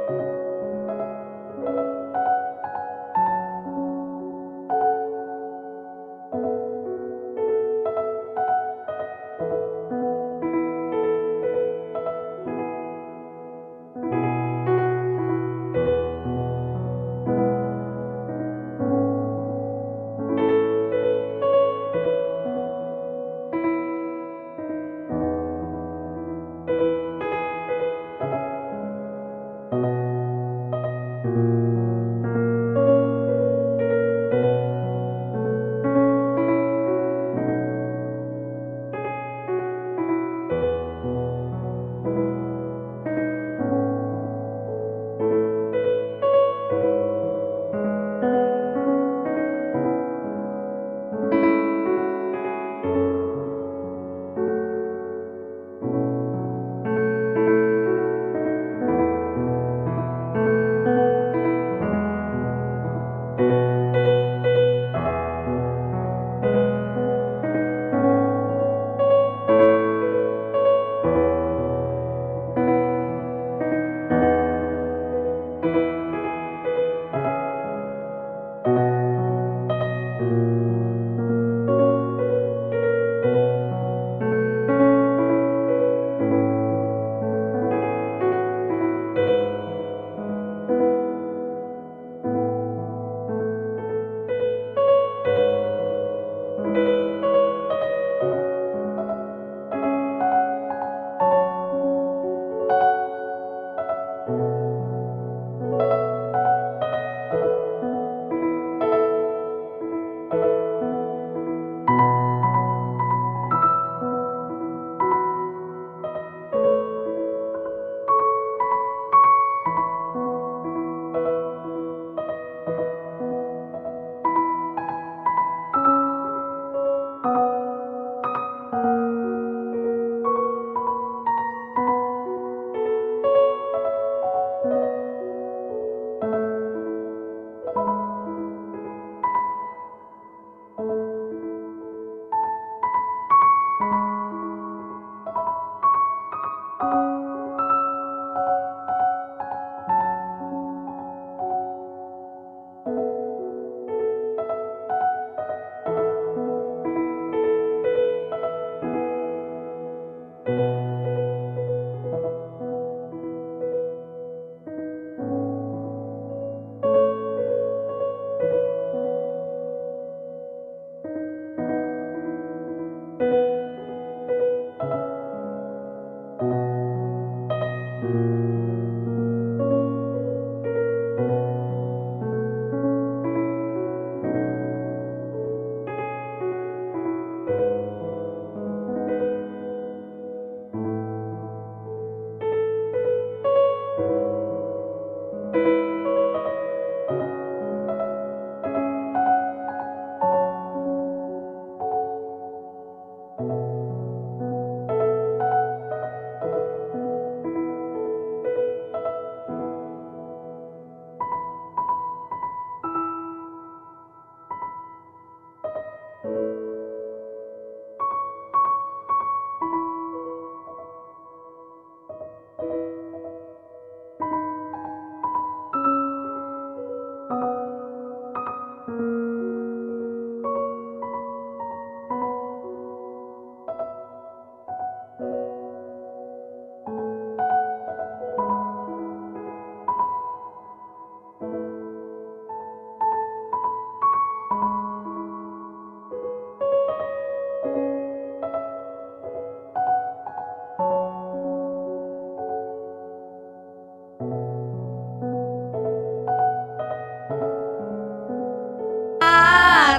ค่ะ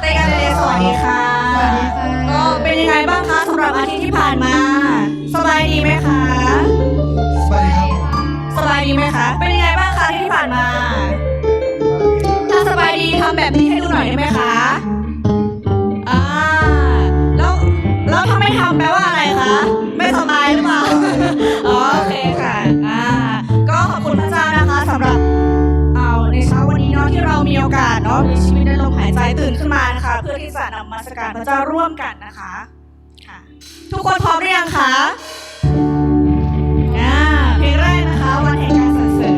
เต้กันเลย สวัสดีค่ะ สวัสดีค่ะ ก็เป็นยังไงบ้างคะ สำหรับอาทิตย์ที่ผ่านมา สบายดีไหมคะ สบายดีครับ สบายดีไหมคะ เป็นยังไงบ้างคะ อาทิตย์ที่ผ่านมา ถ้าสบายดีทำแบบนี้ให้ดูหน่อยได้ไหมคะ อ่า แล้ว แล้วถ้าไม่ทำแปลว่าอะไรคะ ไม่สบายหรือเปล่า อ๋อ โอเคค่ะ อ่า ก็ขอบคุณพระเจ้านะคะ สำหรับ เอ่อ ในเช้าวันนี้เนาะ ที่เรามีโอกาสเนาะ มีชีวิตและลมหายใจตื่นขึ้นมานะคะ เพื่อที่จะนมัสการพระเจ้าร่วมกันนะคะ ค่ะ ทุกคนพร้อมหรือยังคะ อ่า เพลงแรกนะคะ วันแห่งการสรรเสริญ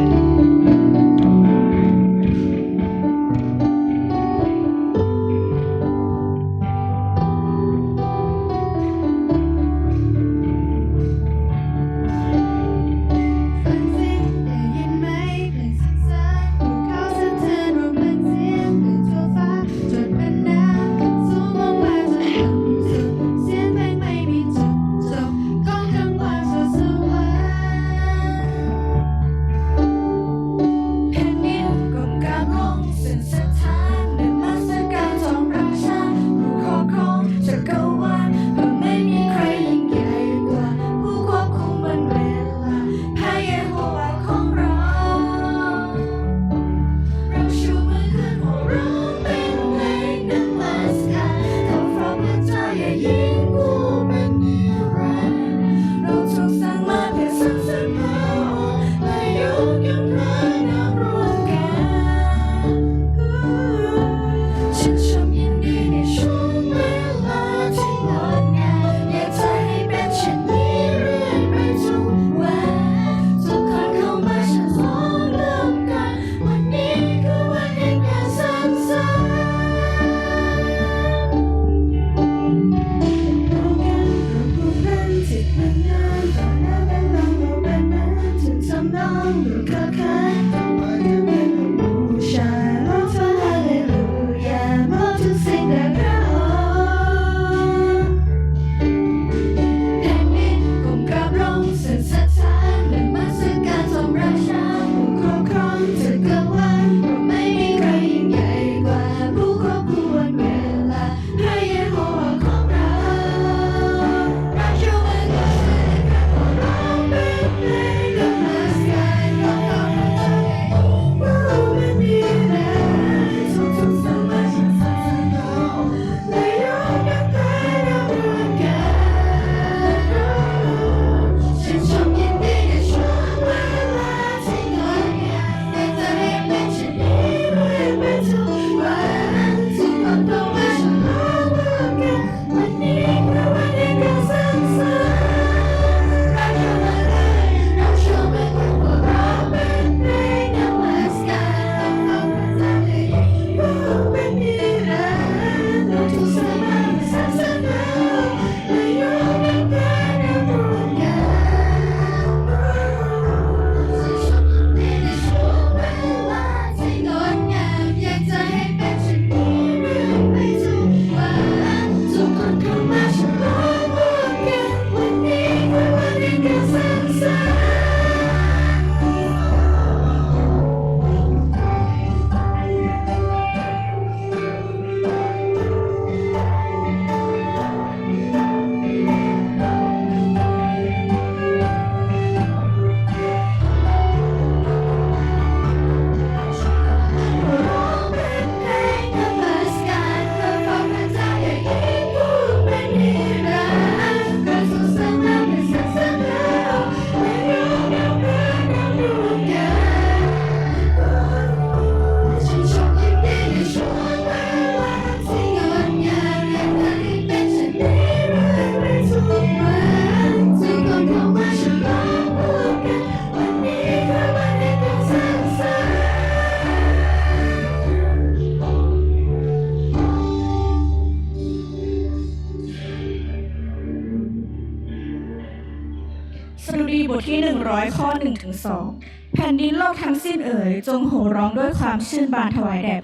สดุดีบทที่หนึ่งร้อย ข้อหนึ่งถึงสอง แผ่นดินโลกทั้งสิ้นเอ๋ย จงโห่ร้องด้วยความชื่นบานถวายแด่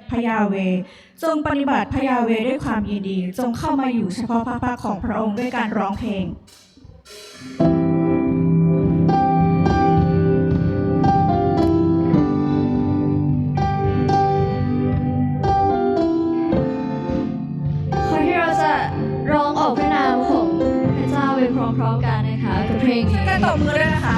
พระยาเวห์ จงปฏิบัติพระยาเวห์ด้วยความยินดี จงเข้ามาอยู่เฉพาะพระพักตร์ของพระองค์ด้วยการร้องเพลง ขอที่เราจะร้องออกพระนามของพระเจ้าไปพร้อมๆกันนะคะ กับเพลงนี้ ช่วยกันตบมือด้วยนะคะ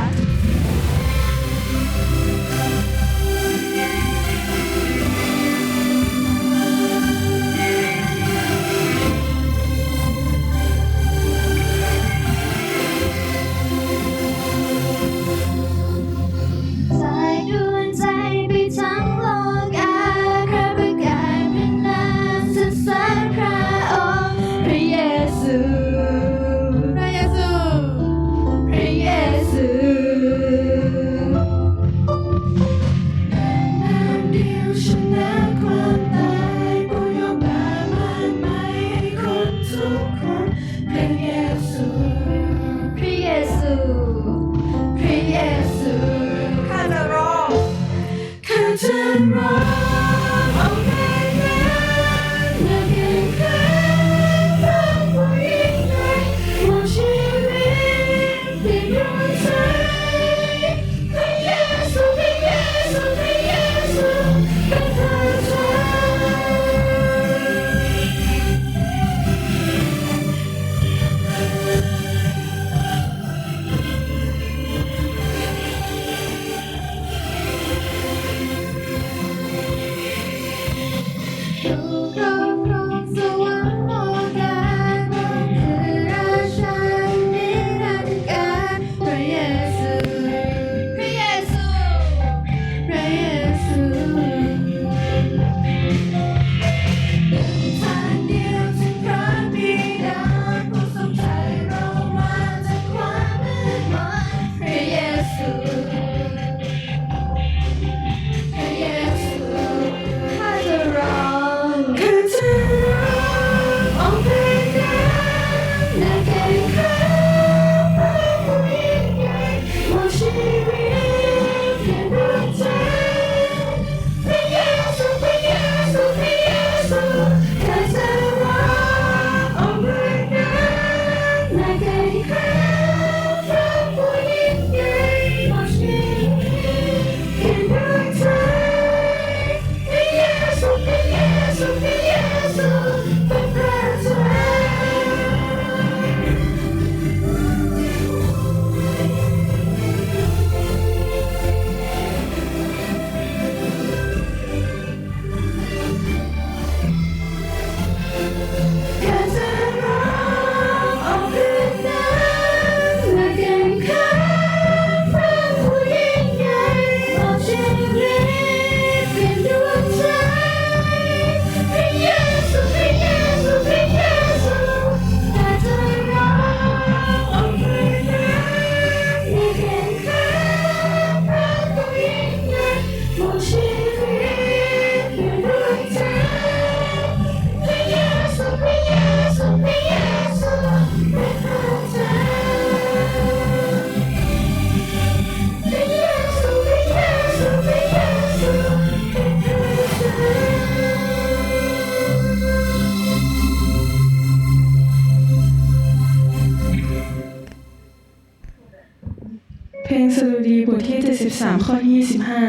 สิบสาม ข้อที่ ยี่สิบห้า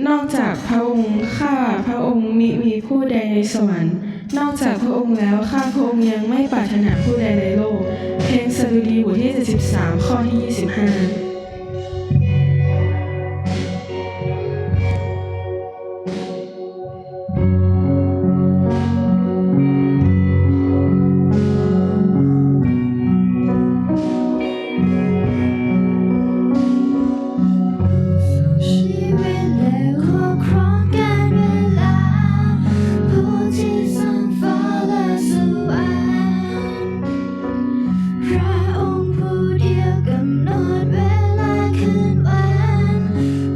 นอกจากพระองค์ ข้าพระองค์มิมีผู้ใดในสวรรค์ นอกจากพระองค์แล้ว ข้าพระองค์ยังไม่ปรารถนาผู้ใดในโลก เพลงสดุดีบทที่ เจ็ดสิบสาม ข้อที่ ยี่สิบห้า พระองค์ผู้เดียวกำหนดเวลาคืนวัน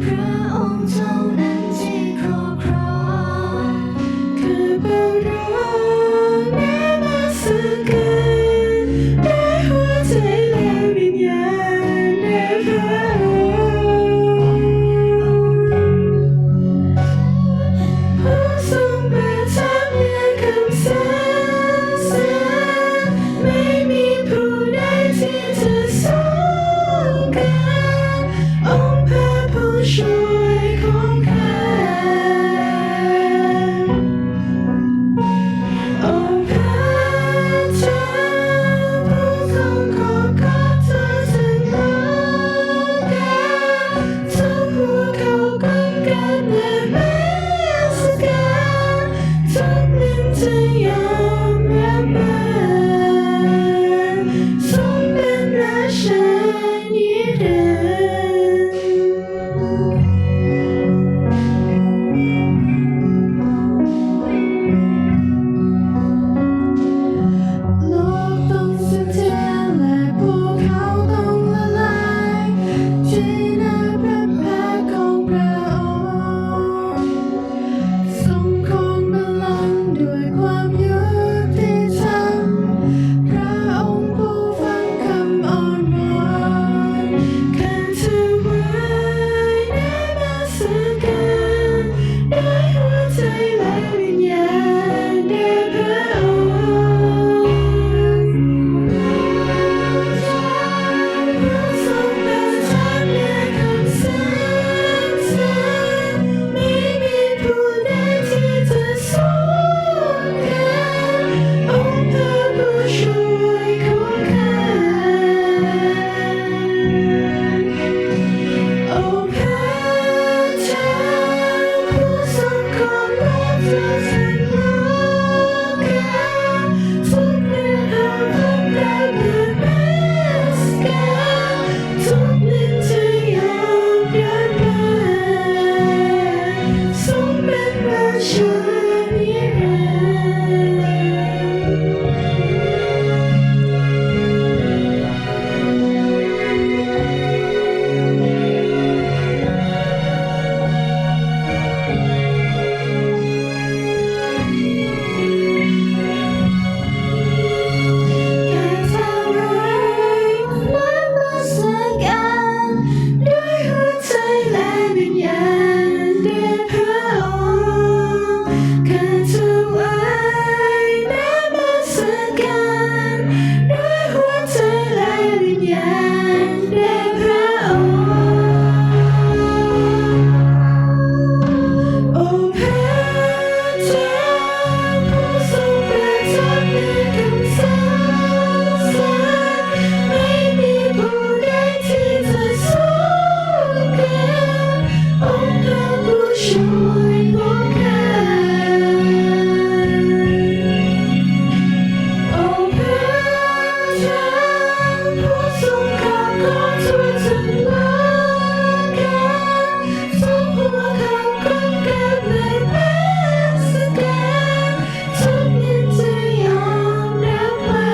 พระองค์เท่านั้นที่ครอบครอง ข้าพระองค์นมัสการด้วยหัวใจและวิญญาณแด่พระองค์ ผู้ทรงประทับเหนือคำสรรเสริญ ไม่มีผู้ใดที่จะสู้กับองค์พระผู้ช่วยของข้า องค์พระเจ้าผู้ทรงครอบครองทั่วทั้งโลกา ทุกหัวเขาก้มกราบนมัสการ ทุกลิ้นจะยอมรับว่า ทรงเป็นราชานิรันดร์ โลกต้องสูญเสียและภูเขาต้องละลาย ที่หน้าพระพักตร์ของพระองค์ ทรงครองบัลลังก์ด้วยความยุติธรรม พระองค์ผู้ฟังคำอ้อนวอน ข้าถวายนมัสการด้วยหัวใจและวิญญาณแด่พระองค์ ผู้ทรงประทับเหนือคำสรรเสริญ ไม่มีผู้ใดที่จะสู้กับองค์พระผู้ช่วยของข้า องค์พระเจ้าผู้ทรงครองราชย์ทั้งโลกา ทุกเรื่องราวของการนมัสการ ทุกลิ้นจะยอมรับว่า ทรงเป็นราชานิรันดร์ ข้าถวายนมัสการด้วยหัวใจและวิญญาณแด่พระองค์ ข้าถวายนมัสการด้วยหัวใจและวิญญาณแด่พระองค์ องค์พระเจ้าผู้ทรงประทับเหนือคำสรรเสริญ ไม่มีผู้ใดที่จะสู้กับองค์พระผู้ช่วยของข้า องค์พระเจ้าผู้ทรงครอบครองทั่วทั้งโลกา ทุกหัวเขาก้มกราบนมัสการ ทุกลิ้นจะยอมรับว่า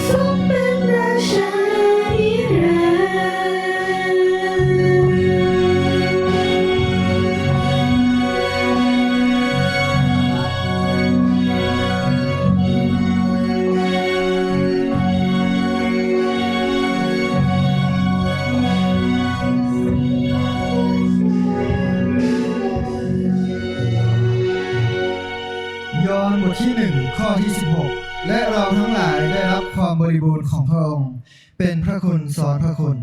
ทรงเป็นราชานิรันดร์ ยอห์นบทที่หนึ่ง ข้อที่สิบหก และเราทั้งหลายได้รับความบริบูรณ์ของพระองค์ เป็นพระคุณซ้อนพระคุณ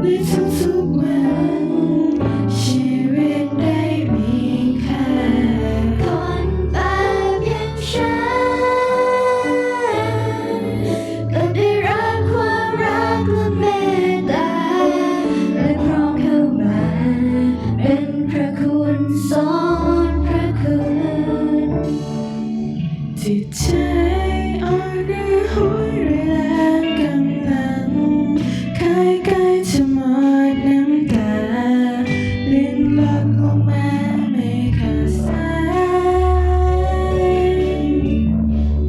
ในทุกๆวัน ชีวิตได้มีค่า คนบาปอย่างฉัน กลับได้รับความรักและเมตตา และพร้อมเข้ามาเป็นพระคุณ สอนพระคุณ จิตใจอ่อนระหวยแรงกำลัง ใกล้ๆจะหมดน้ำตา รินหลั่งลงมาไม่ขาดสาย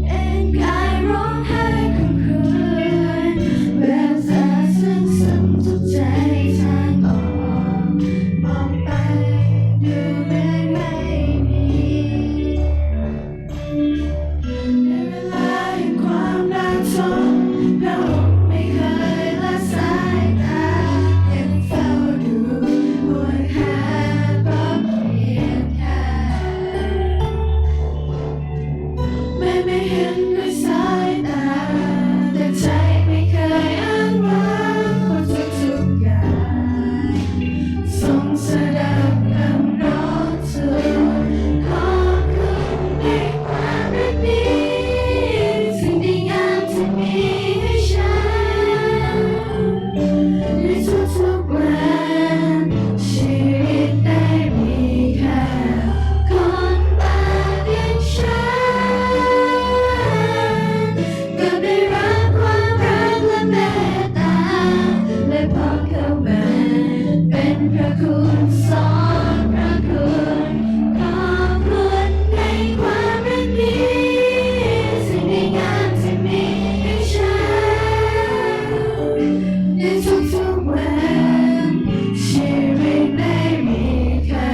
เอนกายร้องไห้ครวญครวญ แบบสาดซึ่งซึมทุกใจทางออก มองไปดูเหมือนไม่มี ในเวลาแห่งความระทม พระองค์ไม่เคยละสายตา ยังเฝ้าดูห่วงหาพระเพียงแค่ แม้ไม่เห็นด้วยสายตา แต่ใจไม่เคยอ้างว้าง เพราะทุกๆอย่าง ทรงสดับคำร้องทูล ขอบคุณในความรักดี สิ่งดีงามที่มีให้ฉัน ในทุกๆวัน ชีวิตได้มีค่า คนบาปอย่างฉัน กลับได้รับความรักและเมตตา และพร้อมเข้ามาเป็นพระคุณ สอนพระคุณ ขอบคุณในความรักดี สิ่งดีงามที่มีให้ฉัน ในทุกๆวัน ชีวิตได้มีค่า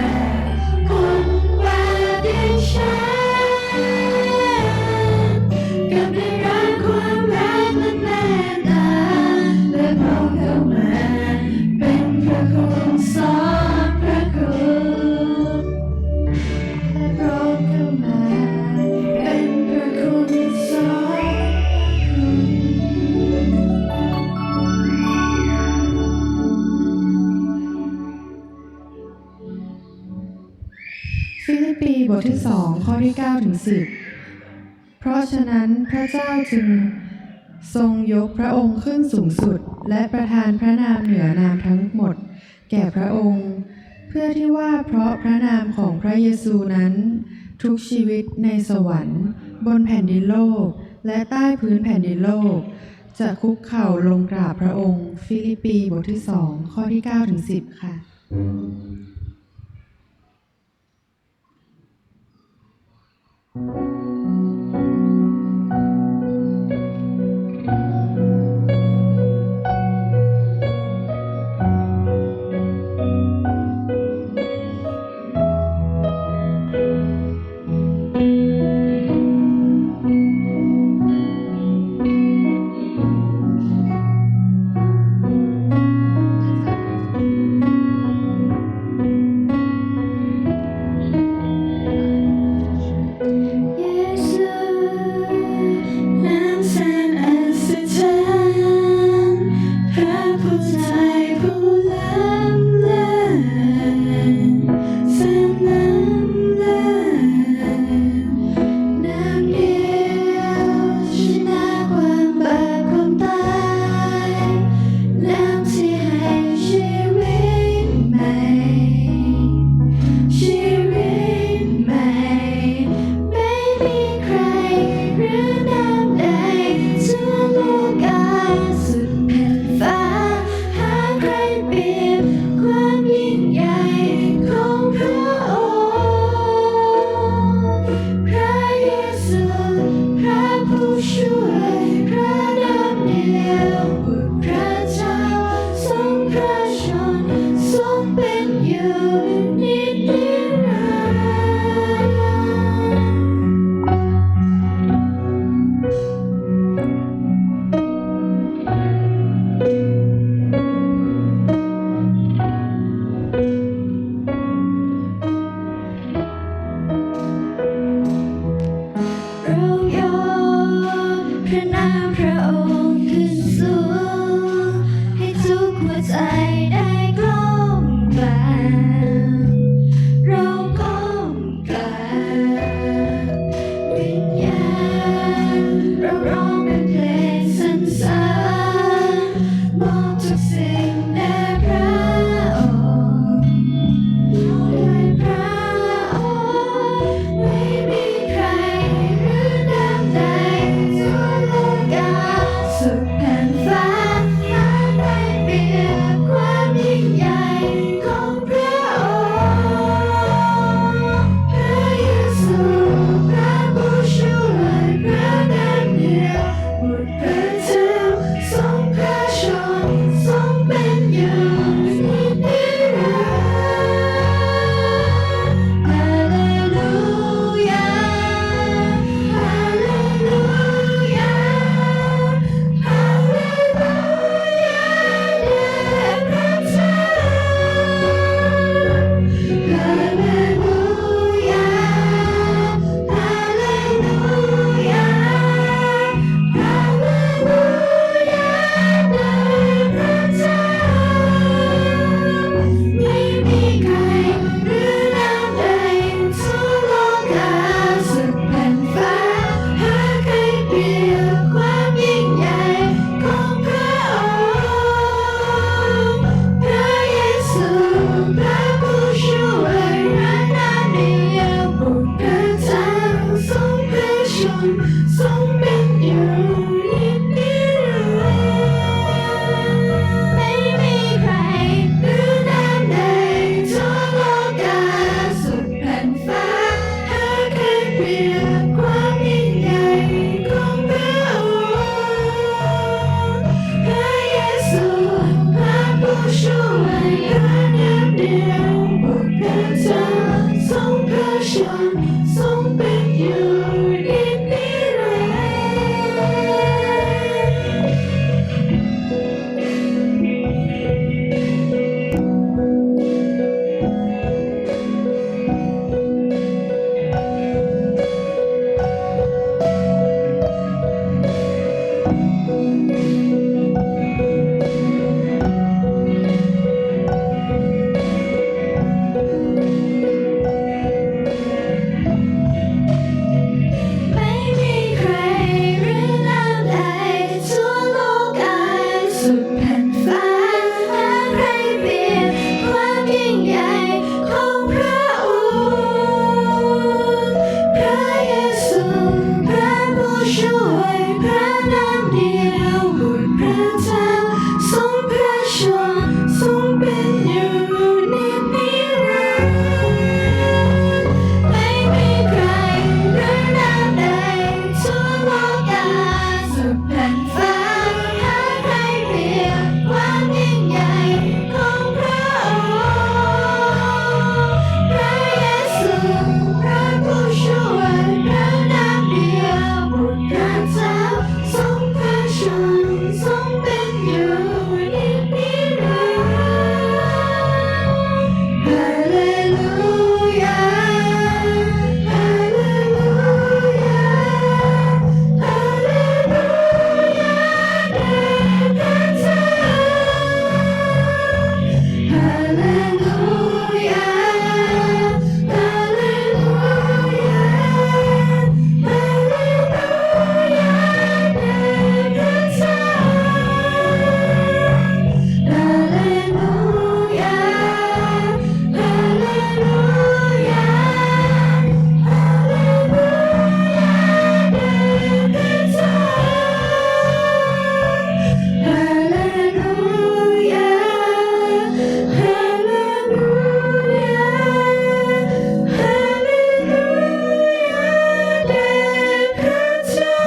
คนบาปอย่างฉัน กลับได้รับความรักและเมตตา และพร้อมเข้ามาเป็นพระคุณ สอนพระคุณ และพร้อมเข้ามาเป็นพระคุณ สอนพระคุณ ฟิลิปปีบทที่สอง ข้อที่เก้าถึงสิบ เพราะฉะนั้นพระเจ้าจึงทรงยกพระองค์ขึ้นสูงสุด และประทานพระนามเหนือนามทั้งหมดแก่พระองค์ เพื่อที่ว่าเพราะพระนามของพระเยซูนั้น ทุกชีวิตในสวรรค์ บนแผ่นดินโลก และใต้พื้นแผ่นดินโลก จะคุกเข่าลงกราบพระองค์ ฟิลิปปีบทที่สอง ข้อที่เก้าถึงสิบ ค่ะ ได้ก้มกราบ เราก้มกราบ วิญญาณ เราร้องเป็นเพลงสรรเสริญ มอบทุกสิ่งแด่พระองค์ ด้วยพระองค์ ไม่มีใครหรือน้ำใดทั่วโลกาสุดแผ่นฟ้า หาใครเปรียบความยิ่งใหญ่ของพระองค์ พระเยซู พระผู้ช่วย พระนามเดียว บุตรพระเจ้า ทรงพระชนม์ ทรงเป็นอยู่นิรันดร์ ฮาเลลูยา ฮาเลลูยา ฮาเลลูยา แด่พระเจ้า ฮาเลลูยา ฮาเลลูยา ฮาเลลูยา แด่พระเจ้า ไม่มีใครหรือน้ำใดทั่วโลกาสุดแผ่นฟ้า หาใครเปรียบความยิ่งใหญ่ของพระองค์ พระเยซู พระผู้ช่วย พระนามเดียว บุตรพระเจ้า ทรงพระชนม์ ทรงเป็นอยู่นิรันดร์ ไม่มีใครหรือน้ำใดทั่วโลกาสุดแผ่นฟ้า หาใครเปรียบความยิ่งใหญ่ของพระองค์ พระเยซู พระผู้ช่วย พระนามเดียว บุตรพระเจ้า ทรงพระชนม์ ทรงเป็นอยู่นิรันดร์ ไม่มีใครหรือน้ำใดทั่วโลกาสุดแผ่นฟ้า หาใครเปรียบความยิ่งใหญ่ของพระองค์ พระเยซู พระผู้ช่วย พระนามเดียว บุตรพระเจ้า ทรงพระชนม์ ทรงเป็นอยู่นิรันดร์ ไม่มีใครหรือน้ำใดทั่วโลกาสุดแผ่นฟ้า หาใครเปรียบความยิ่งใหญ่ของพระองค์ พระเยซู พระผู้ช่วย พระนามเดียว บุตรพระเจ้า ทรงพระชนม์ ทรงเป็นอยู่นิรันดร์ ฮาเลลูยา ฮาเลลูยา ฮาเลลูยา แด่พระเจ้า ฮาเลลูยา ฮาเลลูยา ฮาเลลูยา แด่พระเจ้า ฮาเลลูยา ฮาเลลูยา ฮาเลลูยา แด่พระเจ้า ฮาเลลูยา ฮาเลลูยา ฮาเลลูยา แด่พระเจ้า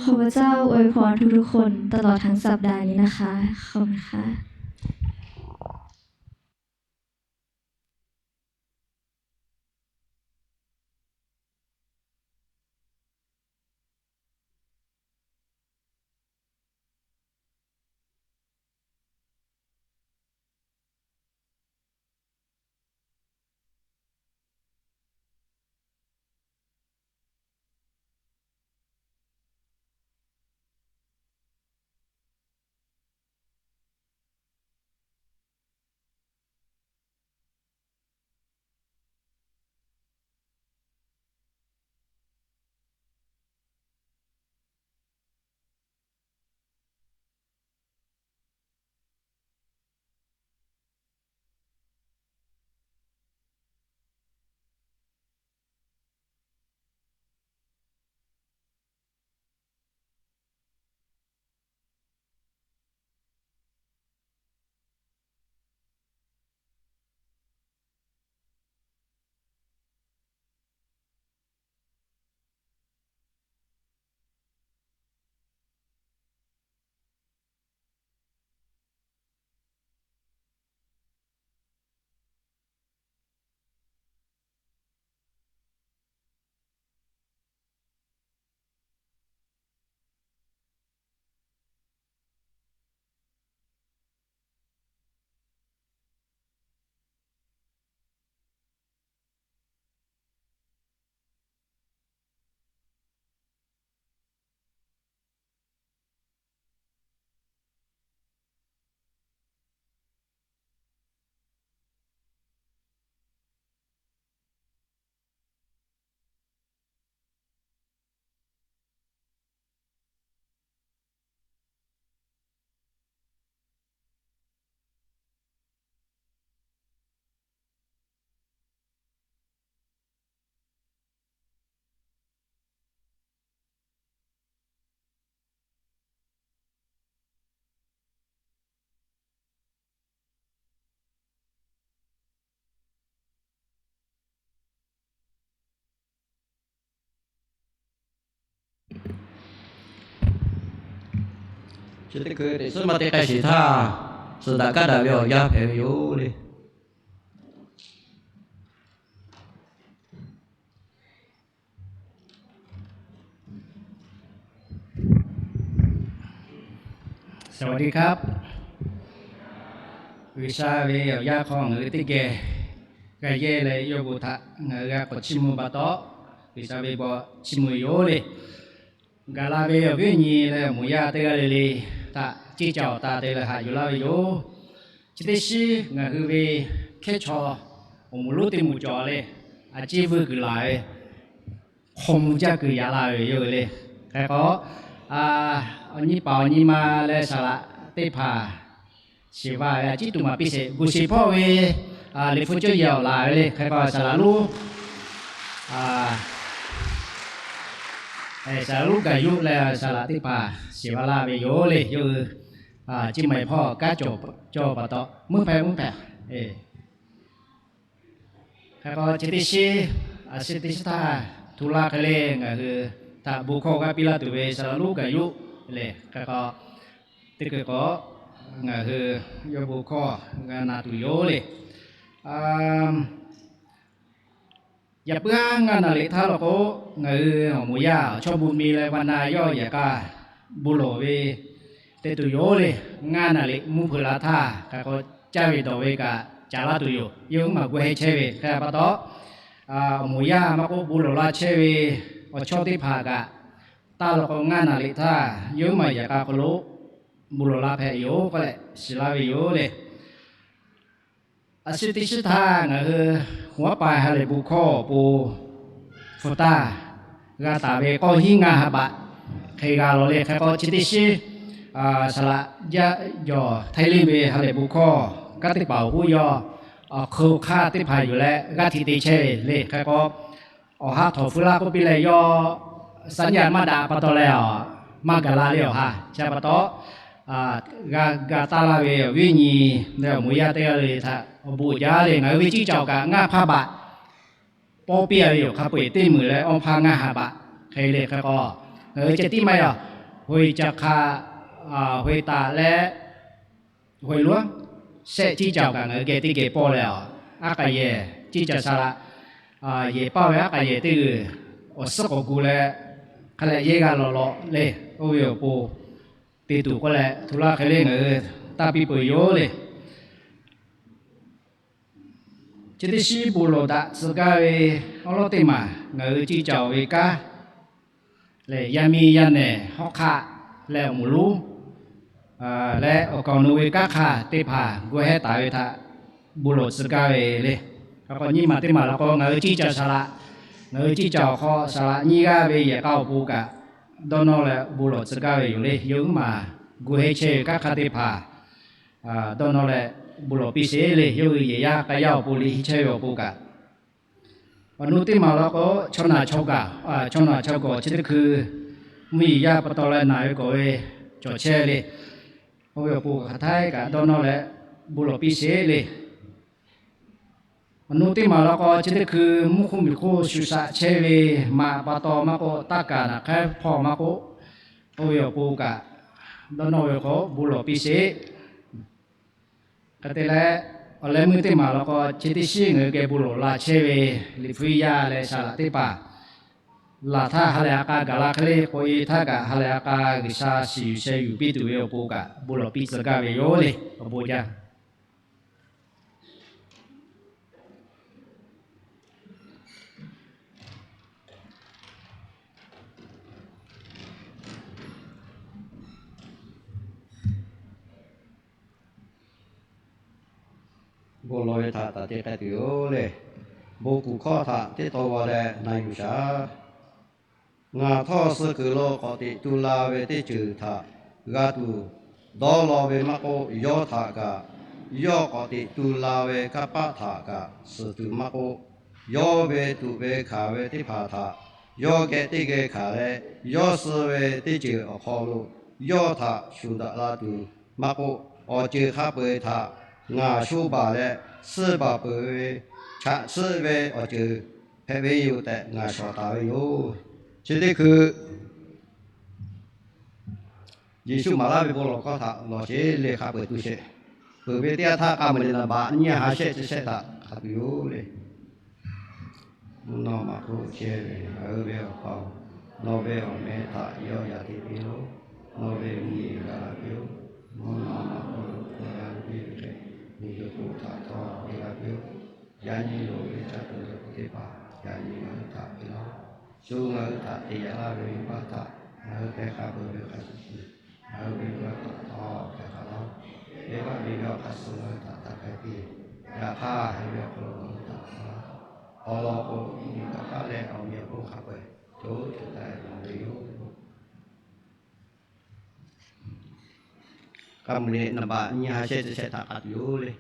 ขอพระเจ้าอวยพรทุกๆคนตลอดทั้งสัปดาห์นี้นะคะ ขอบคุณค่ะ Chi teˇ hkui teꞈ suhˉ maˇ te k'ai sheˍ htaˇ, suhˍ daꞈ kaˉ daꞈ ve awˬ yanˇ hpehꞈ ve yoˬ le. สวัสดีครับ G'uiˬsha ve awˬ yanˇ hk'aw ngaˬ hui teˇ geh g'a yehˇ leh yawˇ hui htaꞈ ngaˬ hui g'a k'awꞈ chiˇ mvuh pa taw, G'uiˬsha ve bon chiˇ mvuh yoˬ le. Gaˬ la ve awˬ viˉ awˬ nyi leh awˬ moˍ yaˇ teˇ g'aˇ le le htaꞈ ceˇ caˬ awˬ ta te leh haꞈ yuˬ laˇ ve yoˬ. Chi teˇ shiˉ ngaˬ hui ve hkehˉ chaw awˬ moˍ lonˉ teˇ moˍ cawˬ le, a ciˉ vuiˇ kuiˬ laˬ ve hk'aw mvuh jaˇ kuiˬ yaꞈ la ve yoˬ le. Hk'e k'o, awˬ nyi paˍ awˬ nyi ma leh saˍ laꞈ teˇ hpaˍ shiˍ va ve a ciˉ tuˬ maˍ piˇ sheˍ. Guˬ shiˍ hpawˇ ve liꞈ hpu cawˇ yehˬ awˬ laˬ ve le. Hk'e k'o saˍ laꞈ lonˉ, saˍ laꞈ lonˉ gaˬ yuˬ leh saˍ laꞈ teˇ hpaˍ shiˍ va laˇ ve yoˬ le. Yawˇ hui ciˇ ma hpawˇ kanˉ cawˬ pa taw mvuhˇ hpehꞈ mvuhˇ hpehꞈ. Hk'e k'o chi teˇ shiˉ, a shu teˇ shiˉ htaˇ htu laˇ hk'e le ngaˬ hui htaꞈ bon hkawˇ g'a piˇ laˇ tuˬ ve saˍ laꞈ lonˉ gaˬ yuˬ le. Hk'e k'o teˇ hkui k'o ngaˬ hui yawˇ bon hkawˇ g'a na tuˬ yoˬ le. Yaꞈ puiˉ ngaˇ naˍ riꞈ htaˇ law k'o, ngaˬ hui awˬ moˍ yaˇ awˬ chawˇ bon mi leh va na yawˇ yehˬ k'a bon lawˬ ve te tuˬ yoˬ le. Ngaˇ naˍ riꞈ mvuhˇ hpeuꞈ la htaˇ hk'e k'o caˇ ve dawˬ ve kaꞈ caˍ laˇ tuˬ yoˬ. Yawˇ hui maˬ gu heh chehˇ ve hk'e pa taw, awˬ moˍ yaˇ maˇ k'oˆ bon lawˬ la chehˇ ve awˬ chawˇ teˇ hpaˍ kaꞈ taˇ law k'o ngaˇ naˍ riꞈ htaˇ yawˇ hui maˬ yehˬ k'a hk'aw lo bon lawˬ la hpehꞈ yoˬ k'oˆ leh shiˍ laˇ ve yoˬ le. A shu teˇ shiˉ htaˇ ngaˬ hui Huˍ aˉ pa ha lehˬ bon hkawˇ awˬ pon hpu taˇ g'a taˍ ve k'awˇ hiˉ ngaˇ ha baꞈ hk'e g'a lawˬ le. Hk'e k'o chi teˇ shiˉ saˍ laꞈ jaˇ jawˬ Htaiˇ liˇ ve ha lehˬ bon hkawˇ kanˉ teˇ hpaˍ awˬ hoˉ yawˇ awˬ hk'eun hk'aˇ teˇ hpaˍ yuˬ leh g'aˇ htiꞈ te chehˇ ve le. Hk'e k'o awˬ ha htawꞈ feu laˇ k'oˆ piˇ leh yawˇ saˍ nyi a maˇ daꞈ pa taw leh a maˇ gaˬ la le awˬ ha. Chi pa taw g'a ga taˇ laˇ ve awˬ viˉ nyi leh awˬ moˍ yaˇ teˇ g'aˇ le le htaꞈ awˬ bon jaˇ le. Ngaˬ hui ve ciˇ caˬ kaꞈ ngaˇ hpaˇ baꞈ pawˇ piˇ a ve yoˬ. Hk'a peu-eˬ teˇ meunˍ leh awˇ hpaˇ ngaˇ ha baꞈ hk'e le. Hk'e k'o ngaˬ hui ceh tiˉ maˇ yaw, hoꞈ e ca hk'a, hoꞈ e taˍ leh hoꞈ e lonˉ shehˆ ciˇ caˬ kaꞈ ngaˬ hui geh teˇ geh pawˇ leh a, aˉ k'aꞈ yehˬ ciˇ caˬ saˍ laꞈ yehˬ paˇ ve aˉ k'aꞈ yehˬ teˇ g'uiˬ awˬ suhˉ k'awꞈ gu leh hk'a leh yehˇ g'a lawꞈ lawꞈ le. Oˇ ve awˬ pon te tuˬ k'oˆ leh htu laˇ hk'e le ngaˬ hui taˇ piˇ peuˬ yoˬ le. Chi teˇ shiˉ bon lawˬ daꞈ tcuh gaˇ ve awˉ lawˉ teˇ maˬ ngaˬ hui ciˇ caˬ ve kanˉ lehˬ, yaˇ miˇ yaˇ nehˬ hawˉ hk'aˆ leh awˬ moˍ lonˉ leh awˬ kaˍ awˬ nu ve kanˉ hk'aˇ teˇ hpaˍ gu hehˉ taˍ ve htaꞈ bon lawˬ tcuh gaˇ ve le. Hk'e k'o nyiˇ maˬ teˇ maˬ law k'o ngaˬ hui ciˇ caˬ saˍ laꞈ, ngaˬ hui ciˇ caˬ awˬ hk'aw saˍ laꞈ nyiˇ g'aˇ ve yehˬ k'a awˬ pon kaꞈ dawˇ nawˇ leh bon lawˬ tcuh gaˇ ve yoˬ le. Yawˇ hui maˬ gu hehˉ chehˇ ve kanˉ hk'aˇ teˇ hpaˍ dawˇ nawˇ leh bon lawˬ piˇ sheˍ le. Yawˇ hui yehˬ yaˇ k'a yaˇ awˬ pon liꞈ henˇ chehˇ ve awˬ pon kaꞈ awˬ nu teˇ maˬ law k'o, chaw naˬ chaw gaˬ, chaw naˬ chaw gawˬ chi teˇ hkui mvuhˇ yeˬ yaˇ pa taw leh naˬ ve kawꞈ ve cawˬ chehˇ le. Oˇ ve awˬ pon hk'aˬ htaˇ kaꞈ dawˇ nawˇ leh bon lawˬ piˇ sheˍ le. Awˬ nu teˇ maˬ law k'o, chi teˇ hkui mvuhˇ hk'oˆ miˬ hk'oˆ shu shaꞈ chehˇ ve maꞈ pa taw maˇ k'oˆ, taˇ kaˍ naˬ hk'aˉ hpawˇ maˇ k'oˆ, oˇ ve awˬ pon kaꞈ dawˇ nawˇ ve k'o bon lawˬ piˇ sheˍ. Hk'e te leh, awˬ leh meuˇ teˇ maˬ law k'o, chi teˇ shiˉ ngaˬ hui geh bon lawˬ la chehˇ ve liꞈ hpu yaˇ leh saˍ laꞈ teˇ hpaˍ laˬ htaˇ ha lehˬ a k'a gaˬ la hk'e le k'oꞈ e htaˇ kaꞈ ha lehˬ a k'a G'uiˬsha shiˍ yuˬ sheh yuˬ piˇ tuˬ ve awˬ pon kaꞈ bon lawˬ piˇ tcuh gaˇ ve yoˬ le. Awˬ bon jaˇ. Bon lawˬ ve htaꞈ taˍ te k'ai tuˬ yoˬ le. Bon kuˬ hkawˇ htaꞈ teˇ taw g'aw leh na yuˬ shaˍ. Ngaˬ htawˇ suh kuiˬ lo k'awꞈ teꞈ tu la ve teˇ ceuˬ htaꞈ g'a tuˬ dawˇ law ve maˇ k'oˆ, yawˇ htaꞈ kaꞈ, yawˇ k'awꞈ teꞈ tu la ve kanˇ paˆ htaꞈ kaꞈ suhˍ tuˬ maˇ k'oˆ, yawˇ ve tuꞈ ve hkanˍ ve teˇ hpaˍ htaꞈ yawˇ geh teˇ geh hkanˍ leh, yawˇ suh ve teˇ ceuˬ awˬ hk'aw lo yawˇ htaꞈ shuˍ daꞈ la tuˬ maˇ k'oˆ, awˬ ceuˬ hk'a peu-eˬ htaꞈ ngaˬ shoˇ baˬ leh suhˇ baˬ peuˬ ve chaꞈ suhˆ ve awˬ ceuˬ hpehꞈ ve yoˬ tehꞈ ngaˬ shawˍ taˍ ve yoˬ. Chi teˇ hkui Yeˍsuˆ maˍ laˇ ve bon lawˬ hkawˇ htaꞈ lawˬ sheˍ le, hk'a peu-eˬ tu sheˍ. Peuˬ ve teˇ yanˇ htaˇ k'a muiˬ leh naˍ baꞈ nyiˇ ha shehˆ chi shehˆ htaꞈ hk'a tuˬ yoˬ le. Mvuhˇ naw ma hk'oˆ chehˇ ve ngaˬ hui ve Awˬ pa-oˬ, nawˬ ve awˬ meh htaꞈ yawˆ yan te piˇ-oˆ. Nawˬ ve mvuhˇ miˬ gaˬ la piˇ-oˆ. Mvuhˇ naw ma hk'oˆ lo hk'a gaˬ piˇ ve hk'e, miˬ guiˬ hk'oˆ htaꞈ htawˇ te g'a piˇ-oˆ. Yaꞈ nyi loˍ ve caˇ tuˬ dawˬ tuˬ teˇ hpaˍ yaꞈ nyi ngaˬ hui htaꞈ piˇ laˇ-oˆ. Shu ngaˬ hui htaꞈ te yaꞈ laˇ ve venˇ baˆ htaꞈ ngaˬ hui hpehˇ hk'a peuˬ ve hk'a shuˍ shuˍ, ngaˬ hui ve venˇ baˆ htaꞈ htawˇ hpehˇ hk'a laˇ-oˆ. Venˇ baˆ ve awˬ hk'aˇ suh ngaˬ hui htaꞈ taˇ hpehˇ piˇ. Yaꞈ hk'aˇ, hk'e ve awˬ hk'aw lo ngaˬ hui htaꞈ piˇ laˇ. Awˬ lawn k'o, miˬ guiˬ hk'aˇ leh awˬ meꞈ awˬ hponˇ hk'a peu-eˬ co co taiˍ taiˍ ve yoˬ. K'a muiˬ leh naˍ baꞈ nyiˇ ha shehˆ chi shehˆ htaꞈ hk'a tuˬ yoˬ le.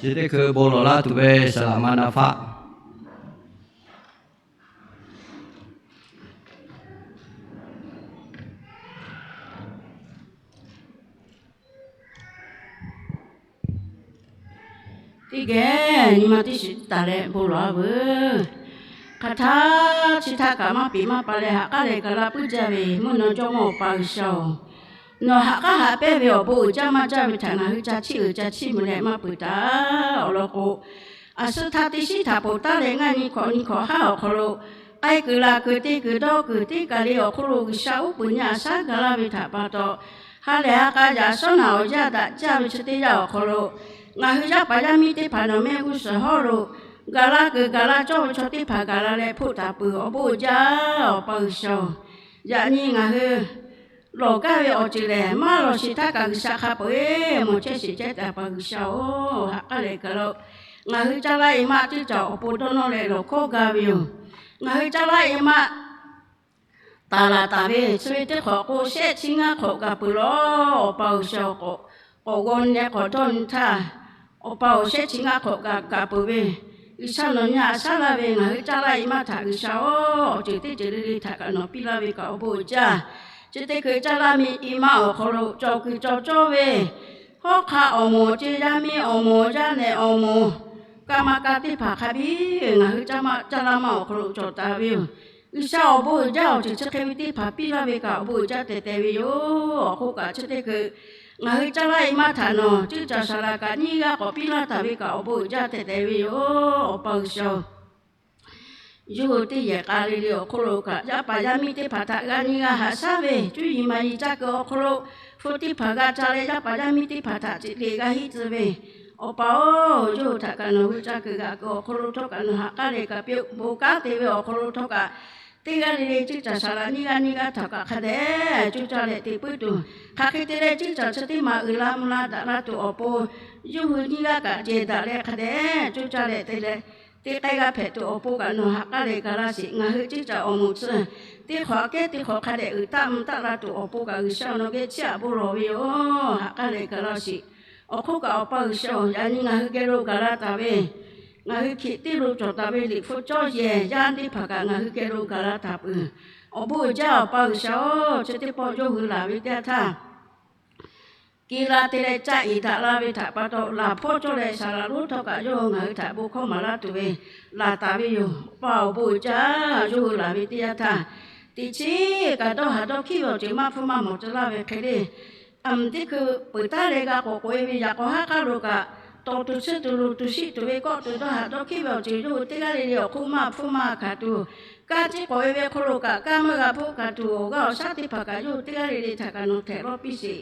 Chi teˇ hkui bon lawˬ laˇ tuˬ ve saˍ laꞈ ma na faˆ. Teˇ geh nyi ma teˇ shiˍ taˍ leh bon lawˬ-a veuˬ. Hk'aˬ htaˇ chi htaˇ kaꞈ maˇ peˍ maˇ pa leh ha k'aˉ leh gaˬ la puiˉ jaˇ ve mvuhˇ naw jawˇ mawˇ Awˬ pa G'uiˬsha-oˬ, nawˬ ha k'aˉ haꞈ pehnˇ ve awˬ bon uiˍ jaˇ maˇ jaˇ ve htaꞈ ngaˬ hui ca chiˇ uiˍ ca chiˇ mvuh leh maˇ peuˬ taˍ. Awˬ lawn k'o, aˬ suh htaˇ teˇ shiˉ htaꞈ poˬ taˉ leh ngaˇ nyi hkawꞈ nyi hkawꞈ haˉ awˬ hk'aw lo, k'ai kuiˬ laˬ kuiˬ te kuiˬ dawˇ kuiˬ teˇ kaˬ le awˬ hk'oˆ lo G'uiˬsha uˉ peunˍ nyi a shaˉ ga laˇ ve htaꞈ pa taw, ha lehˬ ha k'a yaꞈ shawˉ naꞈ awˬ yanˇ daꞈ jaˇ ve chi teˇ yanˇ awˬ hk'aw lo, ngaˬ hui yaˇ paˍ yaˇ miˇ teˇ hpaˍ nawˬ mehˆ g'uˇ suhˍ hawˉ lo gaˬ la kuiˬ gaˬ la cawˇ ve chaw teˇ hpaˍ gaˬ la leh hpoˆ taˍ peuˬ awˬ bon uiˍ jaˇ Awˬ pa G'uiˬsha-oˬ, yaꞈ nyi ngaˬ hui lawˬ gaˇ ve awˬ ceuˬ lehˬ maˇ lawˬ sheˍ htaˇ kaꞈ G'uiˬsha hk'a peu-eˬ mawˬ chehˇ sheˍ chehˇ taˍ pa G'uiˬsha-oˬ, ha k'aˉ leh gaˬ la-oˬ. Ngaˬ hui caˇ laˇ e maˆ teˇ caꞈ awˬ pon dawˇ nawˇ leh lawˬ hkawˇ gaˇ ve yoˬ. Ngaˬ hui caˇ laˇ e maˆ taˍ laˬ taˍ ve chi ve teˇ hk'awꞈ k'o shehˆ chi ngaˇ hk'awꞈ gaˬ peuˬ lawˬ. Awˬ pa G'uiˬsha-oˬ, k'awꞈ g'aw nyi leh k'awꞈ dawˇ nyi htaˇ, Awˬ pa-oˬ, shehˆ chi ngaˇ hk'awꞈ gaˬ gaˬ peuˬ ve G'uiˬsha nawˬ nyi a shaˉ laˇ ve ngaˬ hui caˇ laˇ e maˆ htaꞈ G'uiˬsha-oˬ, awˬ ceuˬ teˇ ceuˬ le le htaꞈ kaꞈ nawˬ piˇ laˇ ve kaꞈ awˬ bon uiˍ jaˇ. Chi teˇ hkui caˇ laˇ mi e maˆ awˬ hk'aw lo cawˬ kuiˬ cawˬ cawˇ ve hawˉ hk'aˆ awˬ moˍ, ceˇ yaˇ miˇ awˬ moˍ, yaˇ nehˬ awˬ moˍ, kaˇ maˇ kaˇ teˇ hpaˍ hk'a biˇ ngaˬ hui caˇ laˇ maˆ awˬ hk'aw lo cawˬ taˍ ve yoˬ. G'uiˬsha awˬ bon uiˍ jaˇ awˬ ceuˬ chi hk'e ve teˇ hpaˍ piˇ laˇ ve kaꞈ awˬ bon uiˍ jaˇ tehꞈ tehꞈ ve yoˬ. Awˬ hk'oˆ kaꞈ chi teˇ hkui ngaˬ hui caˇ laˇ e maˆ htaꞈ nawˬ cuˇ caˍ saˍ laꞈ kaꞈ nyiˇ g'aˇ k'awꞈ piˇ laˇ taˍ ve kaꞈ awˬ bon uiˍ jaˇ tehꞈ tehꞈ ve yoˬ. Awˬ pa G'uiˬsha-oˬ, yawˇ hui teˇ yehˬ k'a le le awˬ hk'oˆ lo kaꞈ yaˇ paˍ yaˇ miˇ teˇ hpaˍ htaꞈ g'a nyi g'a haꞈ shaˉ ve, cuˇ yiˍ maˍ yiˍ caˇ kuiˬ awˬ hk'aw lo hpu teˇ hpaˍ g'a ca leh yaˇ paˍ yaˇ miˇ teˇ hpaˍ htaꞈ ciˍ le g'a hiˆ tcuh ve, Awˬ pa-oˬ, yawˇ hui htaꞈ kaꞈ nawˬ hui caˇ kuiˬ g'aꞈ kuiˬ awˬ hk'aw lo htawˇ kaꞈ nawˬ ha k'aˉ leh kaꞈ piˇ-oˆ. Bon kanˉ te ve awˬ hk'aw lo htawˇ kaꞈ teˇ g'aˇ le le cuˇ caˍ saˍ laꞈ nyiˇ g'aˇ nyiˇ g'aˇ htaꞈ kaꞈ hk'a dehꞈ cuˇ caˇ leh te puiˉ tuˬ, hk'aˬ hk'e te leh cuˇ caˍ chi teˇ maˬ uiˍ la mvuh la daꞈ la tuˬ awˬ pon, yawˇ hui nyiˇ g'aˇ kaꞈ ceh daꞈ leh hk'a dehꞈ cuˇ caˇ leh te leh teˇ k'ai g'a hpehꞈ tuˬ awˬ pon kaꞈ nawˬ ha k'aˉ leh gaˬ laˇ sheˍ. Ngaˬ hui cuˇ caˍ awˬ moˍ tcuh teˇ hk'awꞈ kehˉ teˇ hk'awꞈ hk'a dehꞈ uiˍ taˆ mvuh taˆ la tuˬ awˬ pon kaꞈ G'uiˬsha nawˬ geh chiˇ aꞈ bon lawˬ ve yoˬ. Ha k'aˉ leh gaˬ laˇ sheˍ. Awˬ hk'oˆ kaꞈ Awˬ pa G'uiˬsha-oˬ, yaꞈ nyi ngaˬ hui geh lo gaˬ la taˍ ve, ngaˬ hui hkiꞈ teˇ lo cawˬ taˍ ve Liꞈ hpu cawˇ yehˬ yaˇ teˇ hpaˍ kaꞈ ngaˬ hui geh lo gaˬ la taˍ peuˬ. Awˬ bon uiˍ jaˇ Awˬ pa G'uiˬsha-oˬ, chi teˇ pawˆ yawˇ hui laˬ ve teˇ yanˇ htaˇ, ke la te leh caˇ iˍ daꞈ la ve htaꞈ pa taw, laˬ hpawˇ cawˇ leh saˍ laꞈ lonˉ htawˇ kaꞈ yawˇ hui ngaˬ hui htaꞈ bon hkawˇ maˍ laˇ tuˬ ve laˬ taˍ ve yoˬ. Awˬ pa awˬ bon uiˍ jaˇ yawˇ hui laˬ ve teˇ yanˇ htaˇ, teꞈ chiˉ kaꞈ dawˇ haˍ dawˇ hkiˉ ve awˬ ceuˬ maˇ hpfuhˇ maˇ mawˬ tcuh laˇ ve hk'e le, aˬ miˍ teˇ hkui peuˬ taˉ leh g'a k'awꞈ k'oꞈ e ve yaꞈ k'aw haˉ k'aˉ lo kaꞈ, tawˍ tuˬ tsuhˇ tuˬ luˬ tuˬ shiˆ tuˬ ve kawˆ tuˬ dawˇ haˍ dawˇ hkiˉ ve awˬ ceuˬ yawˇ hui teˇ g'aˇ le le awˬ hk'oˆ maˇ hpfuhˇ maˇ hkanˍ tuˬ, kaˇ tiˉ k'awꞈ e ve hk'aw lo kaꞈ kaˇ meuˇ g'a hpoˆ hkanˍ tuˬ awˬ g'aˇ awˬ shaˉ teˇ hpaˍ kaꞈ yawˇ hui teˇ g'aˇ le le htaꞈ kaꞈ nawˬ htehꞈ lawˇ piˇ sheˍ.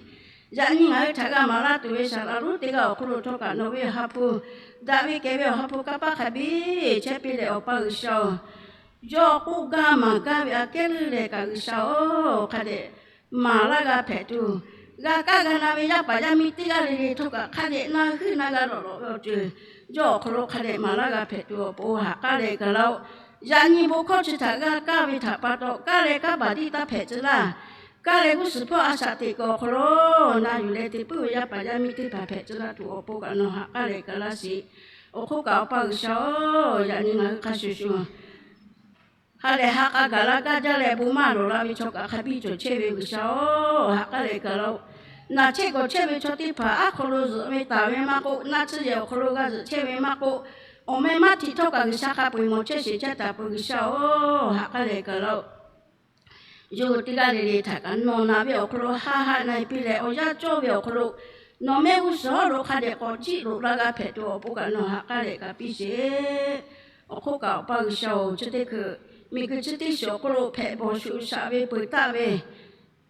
Yaꞈ nyi ngaˬ hui htaꞈ g'a maˍ laˇ tuˬ ve saˍ laꞈ lonˉ teˇ g'aˇ awˬ hk'oˆ lo htawˇ kaꞈ nawˬ ve ha hpu daꞈ ve kehˬ ve awˬ ha hpu kanˇ paˆ hk'a biˇ chehˇ piˇ leh Awˬ pa G'uiˬsha-oˬ, yawˇ k'oˆ gaˇ maˍ gaˇ ve aꞈ kehˉ leuˉ leh kaꞈ G'uiˬsha-oˬ, hk'a dehꞈ maˍ laˇ g'a hpehꞈ tuˬ, g'a kaˇ g'a na ve yaˇ paˍ yaˇ miˇ teˇ g'aˇ le le htawˇ kaꞈ hk'a dehꞈ na heuˆ na g'a lawꞈ lawꞈ ve awˬ ceuˬ yawˇ awˬ hk'aw lo hk'a dehꞈ maˍ laˇ g'a hpehꞈ tuˬ awˬ pon ha k'aˉ leh gaˬ laˇ-oˆ. Yaꞈ nyi bon hkawˇ chi htaꞈ g'a kaˇ ve htaꞈ pa taw, kaˇ leh kanˇ paˍ tiˇ taˇ hpehꞈ tcuh laˇ. Kaˇ leh g'uˇ suhˍ hpawˇ a shaꞈ teꞈ kuiˬ awˬ hk'aw lo na yuˬ leh te puiˉ ve yaˇ paˍ yaˇ miˇ teˇ hpaˍ hpehꞈ tcuh laˇ tuˬ awˬ pon kaꞈ nawˬ ha k'aˉ leh gaˬ laˇ sheˍ. Awˬ hk'oˆ kaꞈ Awˬ pa G'uiˬsha-oˬ, yaꞈ nyi ngaˬ hui hk'a shuˍ shuˍ ha lehˬ ha k'a gaˬ la gaˇ jaˇ leh bon maˇ lawˬ la ve chaw kaꞈ hk'a biˇ cawˬ chehˇ ve G'uiˬsha-oˬ, ha k'aˉ leh gaˬ laˇ-oˆ. Naˬ chehˇ gawˬ chehˇ ve chaw teˇ hpaˍ aˉ hk'aw lo zuhꞈ ve taˍ ve maˇ k'oˆ, naˆ tsuhˇ yehˬ awˬ hk'aw lo g'a zuhꞈ chehˇ ve maˇ k'oˆ, awˬ meh maˇ htiꞈ htawˇ kaꞈ G'uiˬsha hk'a peu-eˬ mawˬ chehˇ sheˍ chehˇ taˍ peuˬ G'uiˬsha-oˬ, ha k'aˉ leh gaˬ laˇ-oˆ. Yawˇ hui teˇ g'aˇ le le htaꞈ kaꞈ nawˬ naˬ ve awˬ hk'aw lo haˆ haˆ na e piˇ leh, awˬ yanˇ cawˇ ve awˬ hk'aw lo nawˬ mehˆ g'uˇ suhˍ hawˉ lo hk'a dehꞈ k'awꞈ jiˆ loꞈ la g'a hpehꞈ tuˬ awˬ pon kaꞈ nawˬ ha k'aˉ leh kaꞈ piˇ sheˍ. Awˬ hk'oˆ kaꞈ Awˬ pa G'uiˬsha-oˬ, chi teˇ hkui miˬguiˬ chi teˇ shiˍ awˬ hk'oˆ lo hpehꞈ bawˬ shuˍ shaꞈ ve peuˬ taˆ ve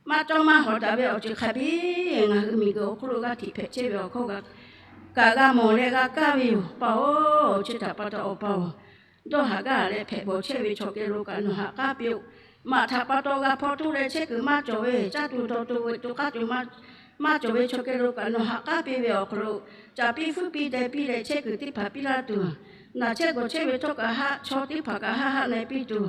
maˇ cawˇ maˇ hawˍ daꞈ ve awˬ ceuˬ hk'a biˇ ngaˬ hui miˬguiˬ awˬ hk'oˆ lo g'aˇ htiꞈ hpehꞈ chehˇ ve awˬ hkawˇ kaꞈ g'a mawˬ leh g'a kaˇ ve yoˬ. Pa-oˬ, chi htaꞈ pa taw Awˬ pa-oˬ, dawˇ haˍ gaˇ haˍ leh hpehꞈ bawˬ chehˇ ve chaw geh lo kaꞈ nawˬ ha k'aˉ piˇ-oˆ. Maꞈ htaꞈ pa taw g'a hpaw toˆ leh chehˇ kuiˬ maˇ cawˬ ve, caˇ tuˬ dawˬ tuˬ veuꞈ tuˬ k'aˇ tuˬ maˇ cawˬ ve chaw geh lo kaꞈ nawˬ ha k'aˉ piˇ ve awˬ hk'aw lo, caꞈ piˇ fuiˉ piˇ deh piˇ leh chehˇ kuiˬ teˇ hpaˍ piˇ laˇ tuˬ, naˬ chehˇ gawˬ chehˇ ve htawˇ kaꞈ haˆ, chaw teˇ hpaˍ kaꞈ haˆ haˆ na e piˇ tuˬ,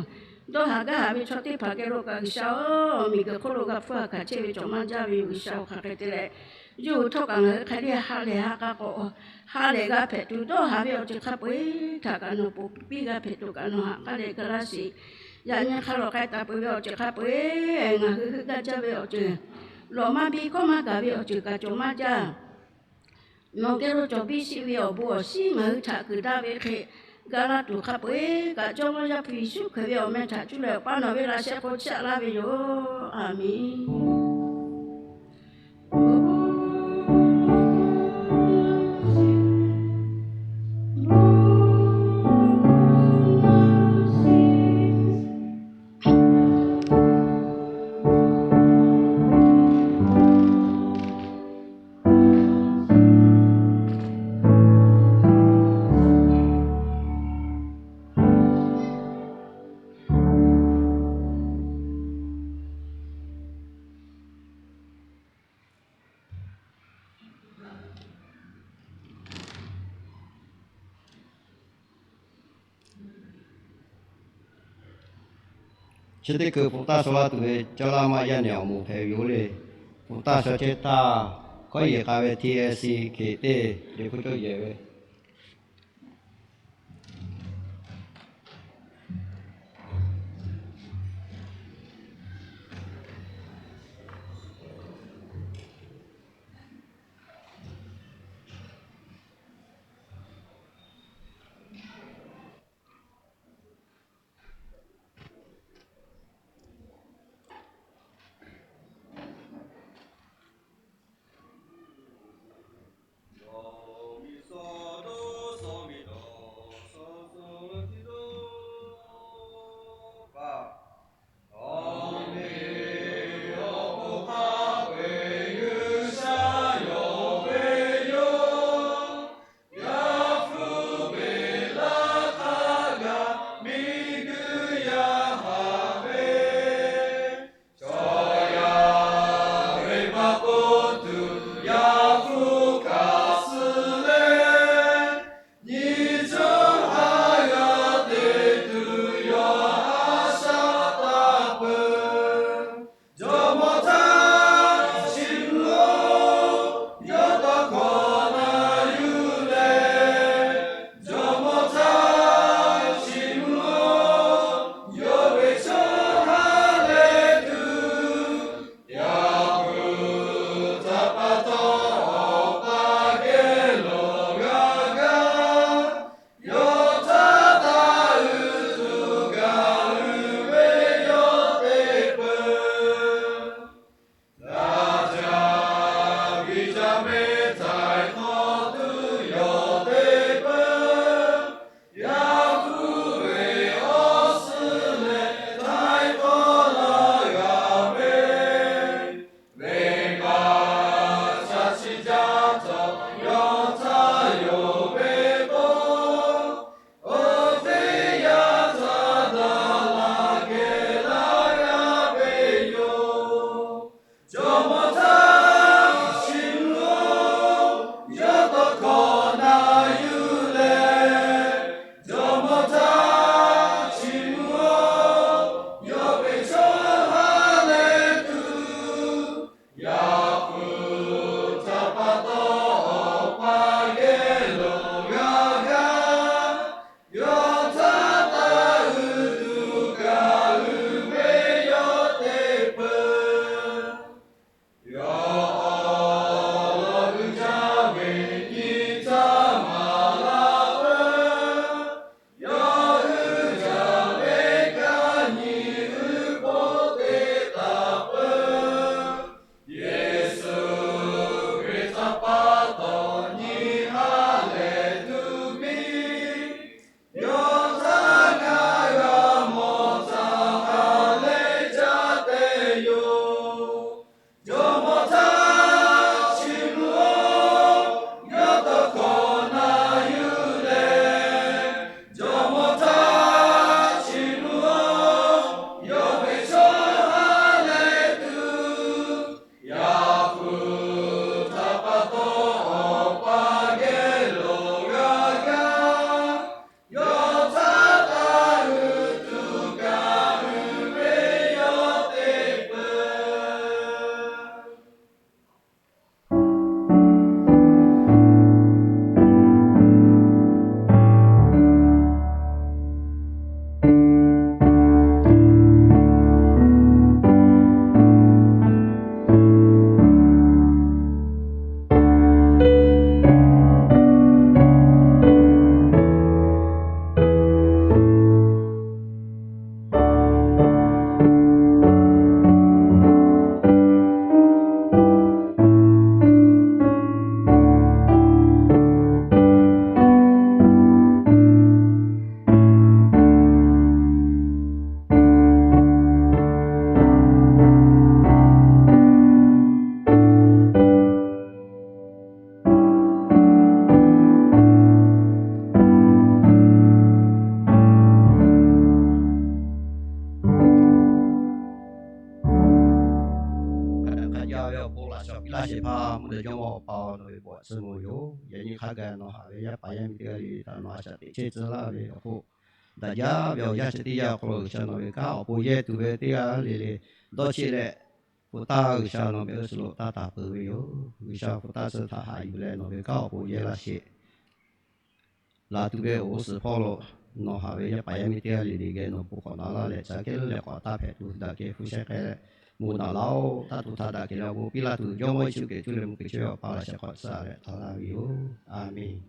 dawˇ haˍ gaˇ haˍ ve chaw teˇ hpaˍ geh lo kaꞈ G'uiˬsha-oˬ, miˬguiˬ hk'oˆ lo g'a hpfuhˇ g'a hkanˍ chehˇ ve cawˬ maˇ jaˇ ve yoˬ. G'uiˬsha-oˬ, hk'aˬ hk'e te leh Yawˇ hui htawˇ kaꞈ ngaˬ hui hk'e le ha lehˬ ha k'a k'awꞈ, ha lehˬ g'a hpehꞈ tuˬ dawˇ haˍ ve awˬ ceuˬ hk'a peu-eˬ htaꞈ kaꞈ nawˬ ponˬ piˇ g'a hpehꞈ tuˬ kaꞈ nawˬ haꞈ k'aˉ leh ga laˇ sheˍ. Yaꞈ nyi hk'a lawˬ k'ai taˍ peuˬ ve awˬ ceuˬ hk'a peu-eˬ ngaˬ hui heuˆ gaˇ jaˇ ve awˬ ceuˬ, lawˬ maˇ biˇ hkawˇ maˇ gaˬ ve awˬ ceuˬ kaꞈ cawˬ maˇ jaˇ. Nawˬ geh lo cawˬ biˇ sheˆ ve awˬ bon awˬ shiˉ ngaˬ hui htaꞈ kuiˬ daꞈ ve hk'e ga laˇ tuˬ hk'a peu-eˬ kaꞈ, Jawˇmawˇ Yaˇ hpu Yeˍsuˆ Hkriꞈ ve awˬ meh htaꞈ cuˇ leh awˬ paˇ nawˬ ve laꞈ sheh hk'aw chiˇ aꞈ laˇ ve yoˬ. A menˬ. Chi teˇ hkui ponˬ taˇ shaw laˇ tuˬ ve caˇ laˇ maˇ yaˇ nehˬ awˬ moˍ hpehꞈ ve yoˬ le. Ponˬ taˇ shaw chehˇ htaˇ, kawˉ yeˬ k'a ve T S C hk'e teˇ le hpu cawˇ yehˬ ve shehˍ hpaˇ mvuhˇ leh jawˇmawˇ Awˬ pa-oˬ, nawˬ ve bon aꞈ tcuhˇ mvuh yoˬ. Yaꞈ nyi hk'a gaˬ nawˬ haꞈ ve yaˇ paˍ yaˇ miˇ teˇ g'aˇ le le htaꞈ nawˬ a shaꞈ teꞈ chehˇ tcuh laˇ ve awˬ hk'oˆ, daꞈ jaˇ ve awˬ yanˇ chi teˇ yanˇ awˬ hk'aw lo G'uiˬsha nawˬ ve kanˉ awˬ pon yehˇ tuˬ ve teˇ g'aˇ le le dawˇ cheˆ leh, hpu taˇ G'uiˬsha nawˬ ve uˉ suhˍ lo taˇ taˍ peuˬ ve yoˬ. G'uiˬsha hpu taˇ suh htaꞈ haꞈ yuˬ leh nawˬ ve kanˉ awˬ pon yehˇ laˇ sheˍ. Laˬ tuˬ ve awˬ g'uˇ suhˍ hpawˇ lo nawˬ haꞈ ve yaˇ paˍ yaˇ miˇ teˇ g'aˇ le le geh nawˬ bon k'awꞈ na laˇ leh, caˬ kehˉ leuˉ leh k'awꞈ taˇ hpehꞈ tuˬ daꞈ kehˬ hpu shehˍ k'ai leh, moˬ naꞈ laˇ-oˆ. Taˇ tuˬ htaꞈ daꞈ kehˬ leh awˬ bon piˇ laˇ tuˬ, Jawˇmawˇ Yeˍsuˆ Hkriꞈ cuˇ leh mvuhˇ Hkriꞈ chehˇ ve Awˬ pa laꞈ sheh k'awꞈ tcuh leh taˍ laˇ ve yoˬ. A menˬ.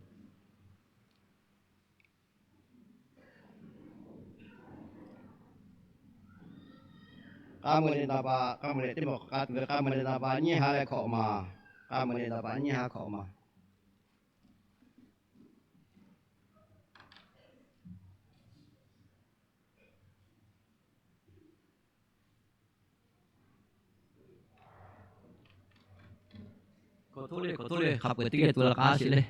K'a meuˬ leh naˍ baꞈ, k'a meuˬ leh teˇ maˬ k'a tuˬ ve k'a meuˬ leh naˍ baꞈ nyiˇ ha leh hkawꞈ maˬ. K'a meuˬ leh naˍ baꞈ nyiˇ ha hkawꞈ maˬ. Hk'aˬ htoˇ le, hk'aˬ htoˇ le, hk'a peu-eˬ teˇ geh tuˬ la k'a sheˍ le.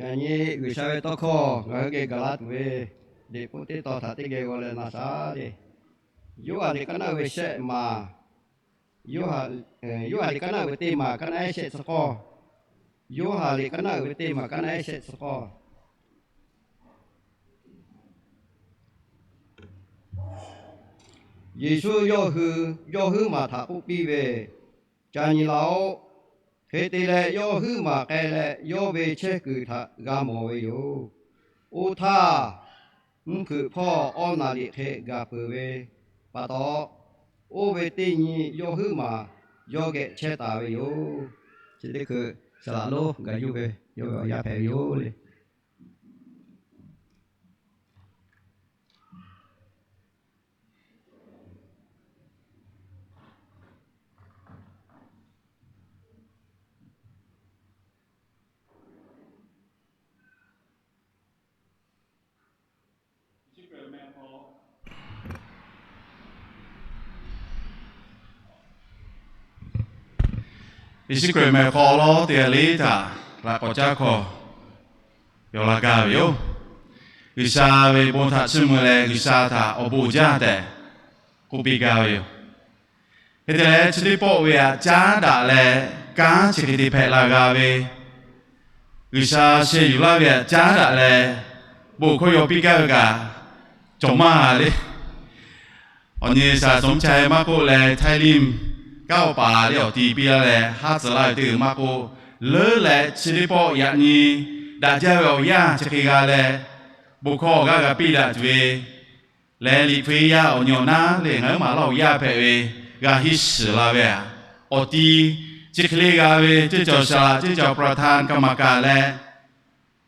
Yaꞈ nyi G'uiˬsha ve tawˇ hkawˇ ngaˬ hui geh gaˬ la tuˬ ve Liꞈ hpu teˇ tawn htaꞈ teˇ geh g'aw leh na shaˍ le. Yoˇhanˬ liꞈ k'aˉ naˆ ve shehˆ maˬ, Yoˇhanˬ, Yoˇhanˬ liꞈ kaˉ naˆ uiˍ ve teˇ maˬ kaˉ naˆ ehˉ shehˆ tcuh k'awˇ. Yoˇhanˬ liꞈ kaˉ naˆ uiˍ ve teˇ maˬ kaˉ naˆ ehˉ shehˆ tcuh k'awˇ. Yeˍsuˆ yawˇ hui yawˇ huiˉ maˬ htaꞈ k'oˆ piˇ ve, Ca nyi laˇ-oˆ. Hk'e te leh yawˇ huiˉ maˬ k'ai leh yawˇ ve chehˇ kuiˬ htaꞈ g'a mawˬ ve yoˬ. Oˇ htaˇ, mvuhˇ hpeuꞈ hpawˇ awˇ naˍ riˍ hk'e gaˬ peuˬ ve pa taw, oˇ ve teˇ nyi yawˇ huiˉ maˬ yawˇ geh chehˇ taˍ ve yoˬ. Chi teˇ hkui saˍ laꞈ lonˉ gaˬ yuˬ ve yawˇ ve awˬ yanˇ hpehꞈ ve yoˬ le. Yeˍsuˆ Hkriꞈ meh hk'aw lo teˇ g'aˇ le htaꞈ laꞈ k'awꞈ caˉ hkawˇ yaw la gaˇ ve yoˬ. G'uiˬsha ve bon htaꞈ chiˇ mvuh leh G'uiˬsha htaꞈ awˬ bon uiˍ jaˇ tehꞈ k'oˆ piˇ gaˇ ve yoˬ. Hk'e te leh, chi teˇ pawˆ ve htaꞈ caˉ daꞈ leh kanˉ chi hk'e te hpehꞈ la g'a ve, G'uiˬsha sheh yuˬ laˇ ve htaꞈ caˉ daꞈ leh bon hkawˇ yaw piˇ gaˇ ve kaꞈ cawˬ maˇ le. Awˬ nyi shaˍ shawˍ mvuhˇ cha maˇ k'oˆ leh, Htaiˇ liˇ kaˉ awˬ paˍ le awˬ ti piˇ laˇ leh haˉ tcuh laˇ ve teˇ g'uiˬ maˇ k'oˆ, leuˉ leh chi teˇ pawˆ yaꞈ nyi daꞈ jaˇ ve awˬ yanˇ chi hk'e g'a leh, bon hkawˇ awˬ g'aˇ g'a piˇ daꞈ tuˬ ve leh, liꞈ hpu yaˇ awˬ nyi awˬ naˉ le ngaˬ huiˉ maˬ laˇ awˬ yanˇ hpehꞈ ve g'a hiˉ shiˍ la ve aꞈ, awˬ ti chi hk'e le g'a ve ceˇ cawˬ shaˍ laꞈ, ceˇ cawˬ ประธาน กรรมการ leh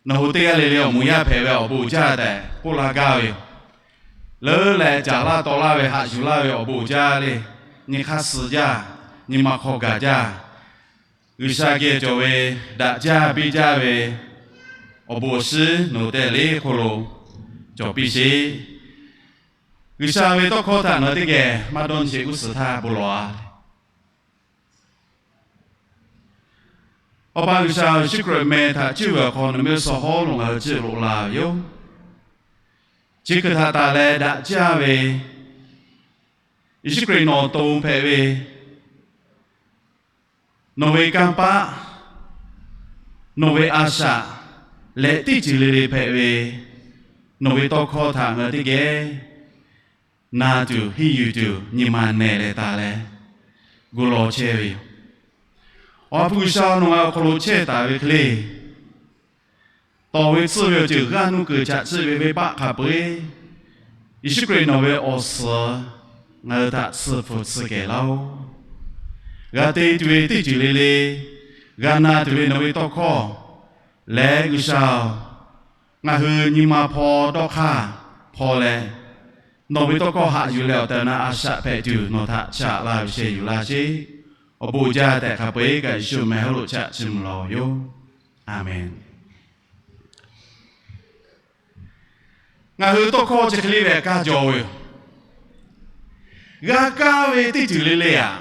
nawˬ hui teˇ g'aˇ le le awˬ moˍ yaˇ hpehꞈ ve awˬ bon uiˍ jaˇ tehꞈ k'oˆ la gaˇ ve yoˬ. Leuˉ leh caˍ laˇ taw laˇ ve haꞈ yuˬ laˇ ve awˬ bon uiˍ jaˇ le, nyi hk'aˇ suh jaˇ, nyi ma hk'aw gaˬ jaˇ. G'uiˬsha geh cawˬ ve daꞈ jaˇ piˇ jaˇ ve awˬ bon awˬ shinˉ nawˬ hui teˇ g'aˇ le hk'oˆ lo cawˬ piˇ sheˍ. G'uiˬsha ve tawˇ hkawˇ htaꞈ ngaˬ hui teˇ geh maˇ dawˇ nyi sheˍ g'uˇ suhˍ htaˇ bon lawˬ-a. Awˬ pa G'uiˬsha, Yeˍsuˆ Hkriꞈ meh htaꞈ cuˇ ve awˬ hk'aw nawˬ meh suh hawˉ lo ngaˬ hui cuˇ loꞈ la ve yoˬ. Chi hkui htaꞈ taˍ leh daꞈ jaˇ ve Yeˍsuˆ Hkriꞈ nawˬ to hpehꞈ ve, nawˬ ve kanˇ paˆ, nawˬ ve a shaꞈ leh teˇ ceuˬ le le hpehꞈ ve, nawˬ ve tawˇ hkawˇ htaꞈ ngaˬ hui teˇ geh na tuˬ henˇ yuˬ tuˬ nyi ma nehˬ leh taˍ leh gu law chehˇ ve yoˬ. Awˬ ha hpu G'uiˬsha nawˬ ngaˬ awˬ hk'aw lo chehˇ taˍ ve hk'e le, tawˍ ve tsuhˇ ve awˬ ceuˬ g'aˇ nuˇ kuiˬ chaꞈ chiˆ ve venˇbaˆ hk'a peu-eˬ, Yeˍsuˆ Hkriꞈ nawˬ ve awˬ suhˍ ngaˬ hui htaꞈ tsuhˇ hpu tsuhˇ kehˬ laˇ-oˆ. G'a te tuˬ ve teˇ ceuˬ le le, g'a na tuˬ ve nawˬ ve tawˇ hkawˇ leh G'uiˬsha-oˬ, ngaˬ hui nyi ma hpaw dawˇ hk'aˇ hpaw leh, nawˬ ve tawˇ hkawˇ haꞈ yuˬ leh awˬ tehˬ awˬ na a shaꞈ hpehꞈ tuˬ nawˬ htaꞈ chaꞈ laˇ ve sheh yuˬ laˇ sheˍ. Awˬ bon uiˍ jaˇ tehꞈ hk'a peu-eˬ kaꞈ Yeˍsuˆ meh hawˉ lo chaꞈ chiˇ mvuh lawˬ yoˬ. Aˍmenˍ. Ngaˬ hui tawˇ hkawˇ chi hk'e le ve kaˇ jaw ve yoˬ. G'a kaˇ ve teˇ ceuˬ le le aꞈ,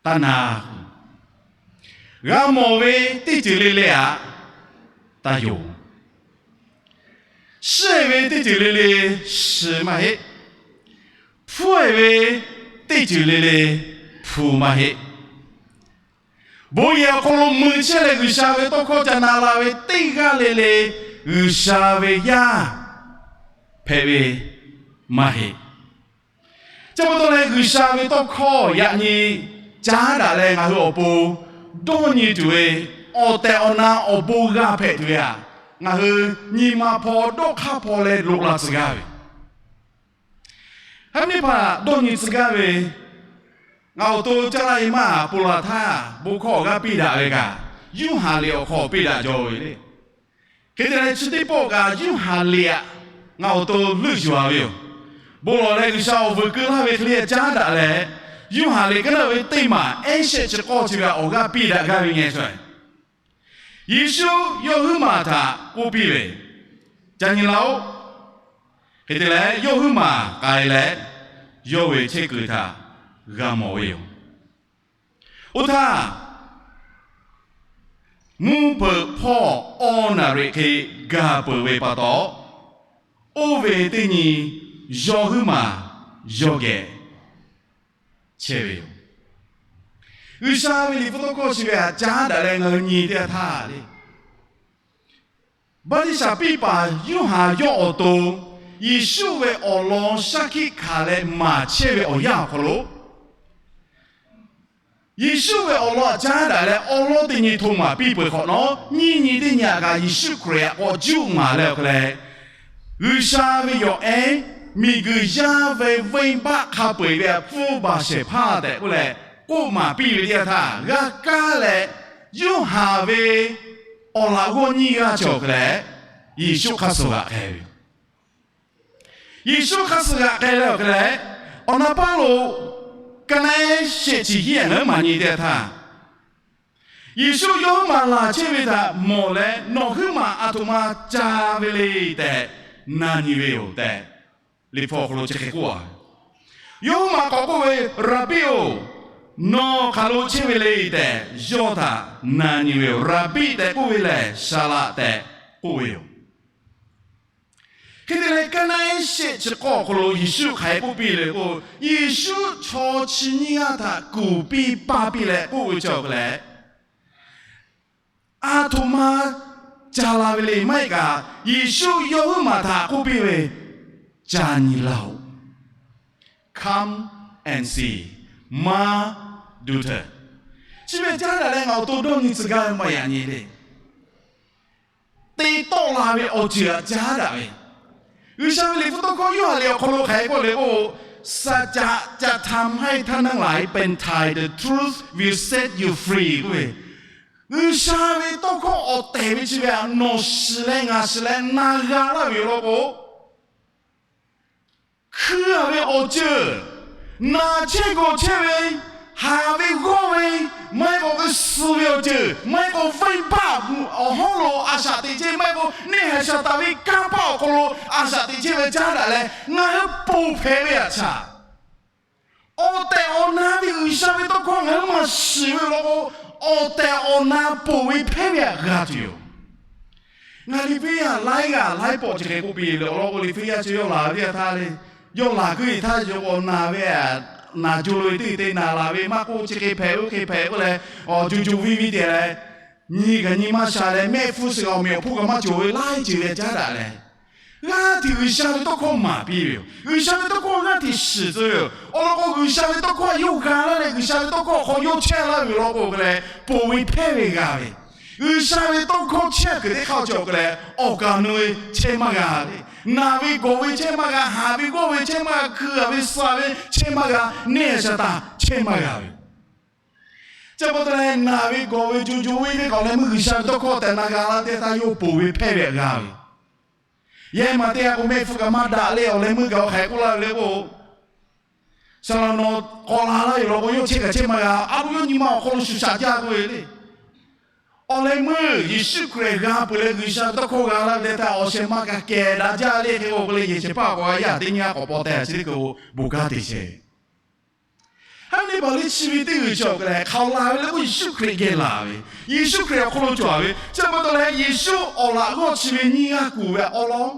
taˇ na. G'a mawˬ ve teˇ ceuˬ le le aꞈ, taˇ yonˍ. Shiˉ ve teˇ ceuˬ le le shiˍ maˇ heˆ. Hpfuhˇ ve teˇ ceuˬ le le hpu maˇ heˆ. Bon yehˬ awˬ hk'aw lo mui chehˇ leh G'uiˬsha ve tawˇ hkawˇ ca na la ve teˇ g'aˇ le le G'uiˬsha ve yaˇ hpehꞈ ve maˇ heˆ. Chi pa taw leh G'uiˬsha ve tawˇ hkawˇ yaꞈ nyi caˉ daꞈ leh ngaˬ hui awˬ pon dawˇ nyi tuˬ ve awˬ tehˬ awˬ na awˬ bon g'a hpehꞈ tuˬ ve aꞈ, ngaˬ hui nyi ma hpaw dawˇ hk'aˇ hpaw leh loꞈ la tcuh gaˇ ve. Haˉ miˇ hpaˍ dawˇ nyi tcuh gaˇ ve, ngaˬ awˬ to caˇ laˇ e maˇ ponˬ laˬ htaˇ bon hkawˇ awˬ g'aˇ piˇ daꞈ ve kaꞈ, Yoˇhanˬ liꞈ awˬ hk'aw piˇ daꞈ jaw ve le. Hk'e te leh chi teˇ pawˆ kaꞈ Yoˇhanˬ liꞈ aꞈ ngaˬ awˬ to leuˆ yuˬ-a ve yoˬ. Bon lawˬ leh G'uiˬsha awˬ vuiˬ keu laˇ ve hk'e le caˉ daꞈ leh, Yoˇhanˬ liꞈ kaˉ naˆ ve teˇ maˬ ehˉ shehˆ chi k'awˇ chi ve awˬ g'aˇ piˇ daꞈ gaˇ ve ngeh sho. Yeˍsuˆ yawˇ huiˉ maˬ htaꞈ k'oˆ piˇ ve, Ca nyi laˇ-oˆ. Hk'e te leh yawˇ huiˉ maˬ k'ai leh, yawˇ ve chehˇ kuiˬ htaꞈ g'a mawˬ ve yoˬ. Oˇ htaˇ, mvuhˇ hpeuꞈ hpawˇ awˇ naˍ riˍ hk'e gaˬ peuˬ ve pa taw, oˇ ve teˇ nyi yawˇ huiˉ maˬ yawˇ geh chehˇ ve yoˬ. G'uiˬsha ve liꞈ hpu tawˇ hkawˇ chi ve htaꞈ caˉ daꞈ leh ngaˬ hui nyi teˇ g'aˇ htaˇ le, baˆtiˆsaˬ piˇ paˍ Yoˇhanˬ yawˇ awˬ to Yeˍsuˆ ve awˬ lawn shaˉ hkiˆ hkanˍ leh maˍ chehˇ ve awˬ yanˇ awˬ hk'aw lo, Yeˍsuˆ ve awˬ lawn htaꞈ caˉ daꞈ leh awˉ lawˉ teˇ nyi hto maˍ piˇ peuˬ hk'awꞈ nawˉ, nyiˇ nyi teˇ nyi htaꞈ kaꞈ Yeˍsuˆ Hkriꞈ htaꞈ k'awꞈ juˆ maˍ leh awˬ hk'e leh, G'uiˬsha ve yawˬ ehˉ miˬguiˬ yaˇ ve venˇbaˆ hk'a peu-eˬ ve htaꞈ pfuhˇ baˬ shehˍ hpaˇ tehꞈ k'oˆ leh k'oˆ maˍ piˇ ve teˇ yanˇ htaˇ, g'a kaˇ leh Yoˇhanˬ ve awˬ laꞈ g'awˇ nyiˇ g'aˇ cawˬ hk'e leh, Yeˍsuˆ hk'aˇ suh g'aꞈ k'ai ve yoˬ. Yeˍsuˆ hk'aˇ suh g'aꞈ k'ai leh awˬ hk'e leh, awˬ na paˇ lo ka naˉ shehˆ chi hiˉ ngaˬ hui maˇ nyi teˇ htaˇ, Yeˍsuˆ yawˇ huiˉ maˬ laˬ chehˇ ve htaꞈ mawˬ leh, nawˬ huiˉ maˬ aˬ htoꞈ ma ca ve le tehꞈ na nyi ve yoˬ tehꞈ, Liꞈ hpu awˬ hk'aw lo chi hk'e k'oˆ a ve. Yawˇ huiˉ maˬ k'awꞈ k'oˆ ve, Raˍbiˆ-oˬ, nawˬ hk'aˬ lo chehˇ ve le tehꞈ yawˇ htaꞈ na nyi ve yoˬ. Raˍbiˆ tehꞈ k'oˆ ve lehˬ, Saˍ laꞈ tehꞈ k'oˆ ve yoˬ. Hk'e te leh, ka naˉ shehˆ chi k'awˇ awˬ hk'aw lo Yeˍsuˆ hk'aˬ hk'e k'oˆ piˇ le k'o, Yeˍsuˆ chaw chi nyiˇ g'aˇ htaꞈ kuˬ piˇ paˇ piˇ leh k'oˆ ve chi awˬ hk'e leh, aˬ htoꞈ ma ca la ve le maˇ heˆ kaꞈ, Yeˍsuˆ yawˇ huiˉ maˬ htaꞈ k'oˆ piˇ ve, Ca nyi laˇ-oˆ. Come and see, my daughter. Chi ve caˉ daꞈ leh ngaˬ awˬ to dawˇ nyi tcuh gaˇ ve maˇ yaꞈ nyi le. Te tawˆ la ve awˬ ceuˬ htaꞈ caˉ daꞈ ve, G'uiˬsha ve liꞈ hpu tawˇ hkawˇ Yoˇhanˬ liꞈ awˬ hk'aw lo hk'aˬ hk'e k'oˆ le k'o, สัจจะจะทำให้ท่านทั้งหลายเป็นไทย the truth will set you free ก ve, G'uiˬsha ve tawˇ hkawˇ awˬ tehˬ ve chi ve htaꞈ nawˬ shiˍ leh ngaˬ shiˍ leh na g'a laˇ ve yoˬ law k'o, hkui-a ve awˬ ceuˬ, naˬ chehˇ gawˬ chehˇ ve, haˍ ve g'awˇ ve, maˇ heˆ k'o suh ve awˬ ceuˬ, maˇ heˆ k'o venˇbaˆ awˬ hawˉ lo a shaꞈ teꞈ chehˇ, maˇ heˆ k'o neˇ haiˬ shaˍ taˍ ve kanˇ paˆ awˬ hk'aw lo a shaꞈ teꞈ chehˇ ve caˉ daꞈ leh ngaˬ hui ponˬ hpehꞈ ve htaꞈ caˇ. Awˬ tehˬ awˬ na ve G'uiˬsha ve tawˇ hkawˇ ngaˬ hui maˇ shiˍ ve law k'o, awˬ tehˬ awˬ na ponˬ ve hpehˇ ve htaꞈ g'a tuˬ yoˬ. Ngaˬ Liꞈ hpu yaˇ laiˉ g'aˇ laiˉ pawˆ chi hk'e k'oˆ piˇ le awˬ lawn k'o, Liꞈ hpu yaˇ chi yawˇ laˬ ve teˇ yanˇ htaˇ le, yawˇ laˬ kuiˬ htaˇ yawˇ k'awꞈ naˬ ve, naˬ jo lo ve teˇ te naˬ laˬ ve maˇ k'oˆ, chi hk'e hpehꞈ oˇ hk'e hpehꞈ k'oˆ leh, awˬ jo jo viˇ viˇ te leh, nyi kaꞈ nyi maˇ sha leh, mehˆ hpfuhˇ suh awˬ meꞈ awˬ hponˇ kaꞈ maˇ cawˬ ve laiˉ ceuˬ ve caˉ daꞈ leh, g'aˇ hteꞈ G'uiˬsha ve tawˇ hkawˇ maˍ piˇ ve yoˬ. G'uiˬsha ve tawˇ hkawˇ g'aˇ hteꞈ shiˍ tcuh ve yoˬ. Awˬ lawn k'o, G'uiˬsha ve tawˇ hkawˇ htaꞈ yawˇ g'a laˇ leh, G'uiˬsha ve tawˇ hkawˇ awˬ hk'aw yawˇ chehˇ laˇ ve yoˬ law k'o, k'o leh ponˬ ve hpehˇ ve g'a ve, G'uiˬsha ve tawˇ hkawˇ chehˇ kuiˬ teˇ hk'aˇ cawˬ k'o leh, awˬ kaˍ nu ve chehˇ maˇ g'a le. Naˬ ve gawˬ ve chehˇ maˇ g'a, haˍ ve g'awˇ ve chehˇ maˇ g'a, hkui-a ve suh ve chehˇ maˇ g'a, neˇ haiˬ shaˍ taˍ chehˇ maˇ g'a ve, chi pa taw leh naˬ ve gawˬ ve co co ve ve k'awꞈ leh meuˇ G'uiˬsha ve tawˇ hkawˇ tehꞈ na g'a laˇ teˇ htaˇ, yawˇ ponˬ ve hpehˇ ve htaꞈ g'a ve. Yehˬ maˬ teˇ g'aˇ k'o, mehˆ hpfuhˇ kaꞈ maˇ daꞈ le. Awˬ leh meuˇ kaꞈ awˬ hk'aˬ hk'e k'oˆ laˇ ve le k'o, Saˍ laꞈ nawˬ k'awꞈ la laˇ yoˬ law k'o, yawˇ chehˇ kaꞈ chehˇ maˇ g'a. A lo yawˇ nyi ma awˬ hk'aw lo shuˍ shaꞈ jaˇ k'oˆ ve le. Awˬ leh meuˇ Yeˍsuˆ Hkriꞈ g'a peuˬ leh G'uiˬsha ve tawˇ hkawˇ g'a laˇ ve teˇ htaˇ, awˬ shehˍ ma kaꞈ kehˬ daꞈ jaˇ le. Hk'e k'o k'o leh, yehˬ shehˍ hpaˇ k'awꞈ g'a yaˇ teˇ nyi a k'awꞈ paw tehꞈ chi teˇ hkui-o bon kanˉ te chehˇ ve. Haiˉ ve teˇ hpaˍ lehˬ, chi ve teˇ g'uiˬ chi awˬ hk'e leh hk'aoˍ laˬ ve le k'o, Yeˍsuˆ Hkriꞈ geh laˬ ve, Yeˍsuˆ Hkriꞈ awˬ hk'aw lo cawˬ ve. Chi pa taw leh, Yeˍsuˆ awˬ laꞈ g'awˇ chi ve nyiˇ g'aˇ kuˬ ve awˉ lawˉ,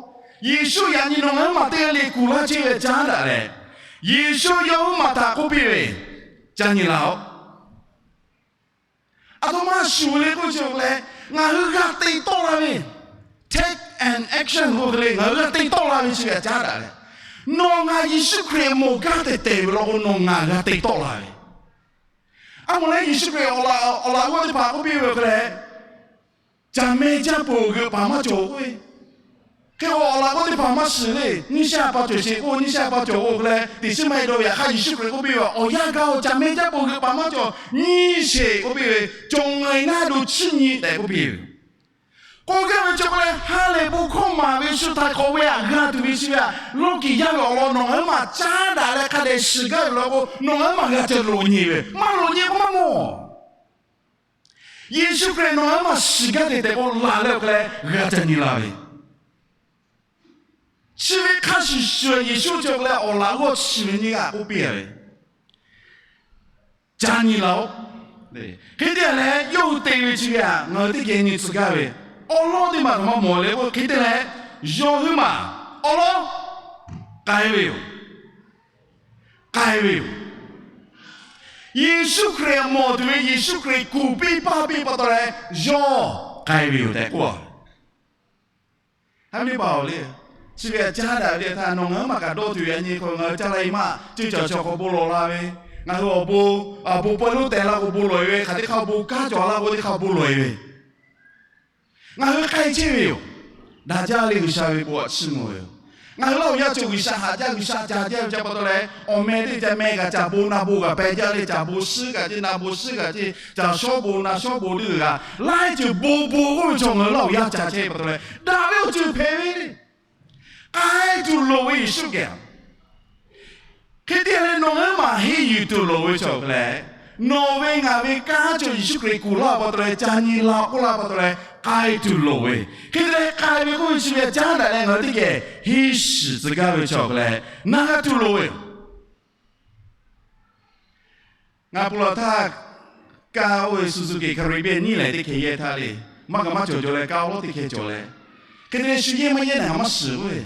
Yeˍsuˆ yaꞈ nyi nawˬ ngaˬ huiˉ maˬ teˇ g'aˇ le kuˬ laˇ chehˇ ve caˉ daꞈ leh, Yeˍsuˆ yawˇ huiˉ maˬ htaꞈ k'oˆ piˇ ve, Ca nyi laˬ-oꞈ. Aˬ htoꞈ ma shuˍ le k'oˆ chi awˬ hk'e leh, ngaˬ hui g'a te tawˆ la ve, take an action k'oˆ hk'e le, ngaˬ hui g'a te tawˆ la ve chi ve htaꞈ caˉ daꞈ leh, nawˬ ngaˬ Yeˍsuˆ Hkriꞈ mawˬ gaˇ tehꞈ tehˬ ve law k'o, nawˬ ngaˬ g'a te tawˆ la ve. A moˍ leh Yeˍsuˆ Hkriꞈ awˬ laꞈ g'awˇ teˇ hpaˍ k'oˆ piˇ ve awˬ hk'e leh, Caˬ meh jaˇ peuˬ g'euꞈ paˍ maˇ cawˬ k'oˆ ve. Hk'e k'o, awˬ laꞈ g'awˇ teˇ hpaˍ maˇ shiˍ le. Nyiˇ shehˆ pa cawˬ sheˍ k'oˆ, nyiˇ shehˆ pa cawˬ k'o hk'e leh, teꞈ shiˉ maˇ heˆ dawˇ ve yaꞈ hk'aˇ Yeˍsuˆ Hkriꞈ k'oˆ piˇ ve, Awˬ yanˇ gaˇ-oˬ, caˬ meh jaˇ peuˬ g'euꞈ paˍ maˇ cawˬ, nyiˇ sheˍ k'oˆ piˇ ve, cawˬ ngaˬ naˇ do chiˇ nyi tehꞈ k'oˆ piˇ ve. K'oˆ gaˇ ve chi k'o leh, ha lehˬ bon hkawˇ maˍ ve shu htaiˍ hk'awꞈ ve htaꞈ g'a tuˬ ve chi ve htaꞈ lawˇ kiˍ yaˇ ve awˬ lawn nawˬ ngaˬ huiˉ maˬ caˉ daꞈ leh hk'a dehꞈ shiˍ gaˇ ve law k'o, nawˬ ngaˬ huiˉ maˬ g'a ca loꞈ nyi ve, maˇ loꞈ nyi k'o maˇ mawˬ. Yeˍsuˆ Hkriꞈ nawˬ ngaˬ huiˉ maˬ shiˍ gaˇ te tehꞈ k'oˆ la leh awˬ hk'e leh g'a ca nyi la ve. Chi ve hk'a shuˍ shuˍ Yeˍsuˆ chi awˬ hk'e leh awˬ laꞈ g'awˇ chi ve nyiˇ g'aˇ k'oˆ piˇ ve, Ca nyi laˬ-oꞈ. Hk'e te leh, yawˇ hui te ve chi ve htaꞈ ngaˬ hui teˇ geh nyi tcuh gaˇ ve, awˉ lawˉ teˇ maˬ htaꞈ maˇ mawˬ le k'o, hk'e te leh, yawˇ huiˉ maˬ awˉ lawˉ k'ai ve yoˬ. K'ai ve yoˬ. Yeˍsuˆ Hkriꞈ mawˬ tuˬ ve Yeˍsuˆ Hkriꞈ kuˬ piˇ paˇ piˇ pa taw leh yawˇ k'ai ve yoˬ tehꞈ k'oˆ a. Haˉ miˇ paˍ-oˬ le, chi ve htaꞈ caˉ daꞈ ve teˇ htaˇ, nawˬ ngaˬ huiˉ maˬ kaꞈ dawˇ tuˬ ve a nyi hk'aw ngaˬ hui caˇ la-e maˇ, ceˇ cawˬ cawˬ hk'aw bon lawˬ la ve, ngaˬ hui awˬ bon, awˬ bon pawehˇ lonˉ tehˬ la k'o bon lawˬ-e ve, hk'aˬ teˇ hk'aˇ bon kanˉ cawˬ la k'o teˇ hk'aˇ bon lawˬ-e ve, ngaˬ hui k'ai chehˇ ve yoˬ. Daꞈ jaˇ le, G'uiˬsha ve bon htaꞈ chiˇ mvuh ve yoˬ. Ngaˬ hui Laˇ huˍ yaˇ cawˬ G'uiˬsha haꞈ jaˇ, G'uiˬsha ca jaˇ ve ca pa taw leh, awˬ meh teˇ ca meh kaꞈ caˍ bon na bon kaꞈ peh jaˇ le, caˍ bon shiˉ kaꞈ ceˇ, na bon shiˉ kaꞈ ceˇ, caˍ shawˉ bon na shawˉ bon teˇ g'uiˬ kaꞈ laiˉ ceuˬ bon bon k'oˆ ve chaw ngaˬ hui Laˇ huˍ yaˇ ca chehˇ ve pa taw leh, daꞈ ve awˬ ceuˬ hpehꞈ ve le. K'ai tuˬ loˍ ve Yeˍsuˆ Hkriꞈ hk'e te leh nawˬ ngaˬ huiˉ maˬ henˇ yuˬ tuˬ loˍ ve chaw hk'e leh, nawˬ ve ngaˬ ve kanˉ cawˬ Yeˍsuˆ Hkriꞈ kuˬ laˇ pa taw leh, ca nyi la k'oˆ laˇ pa taw leh k'ai tuˬ loˍ ve, hk'e te leh k'ai ve k'oˆ ve chi ve caˉ daꞈ leh ngaˬ hui teˇ geh henˇ shiˍ tcuh gaˇ ve chaw hk'e leh, na g'a tuˬ loˍ ve yoˬ. Ngaˬ ponˬ laˬ htaˇ, kaˇ oˇ ve Suzuki Caribbean nyiˇ lehˬ teˇ hkeh yehˇ htaˇ le, maˇ kaꞈ maˇ cawˬ jaw leh kaˇ awˉ lawˉ teˇ hkeh cawˬ leh, hk'e te leh shu yehˇ maˇ yehˇ naˬ maˇ shiˍ k'oˆ ve,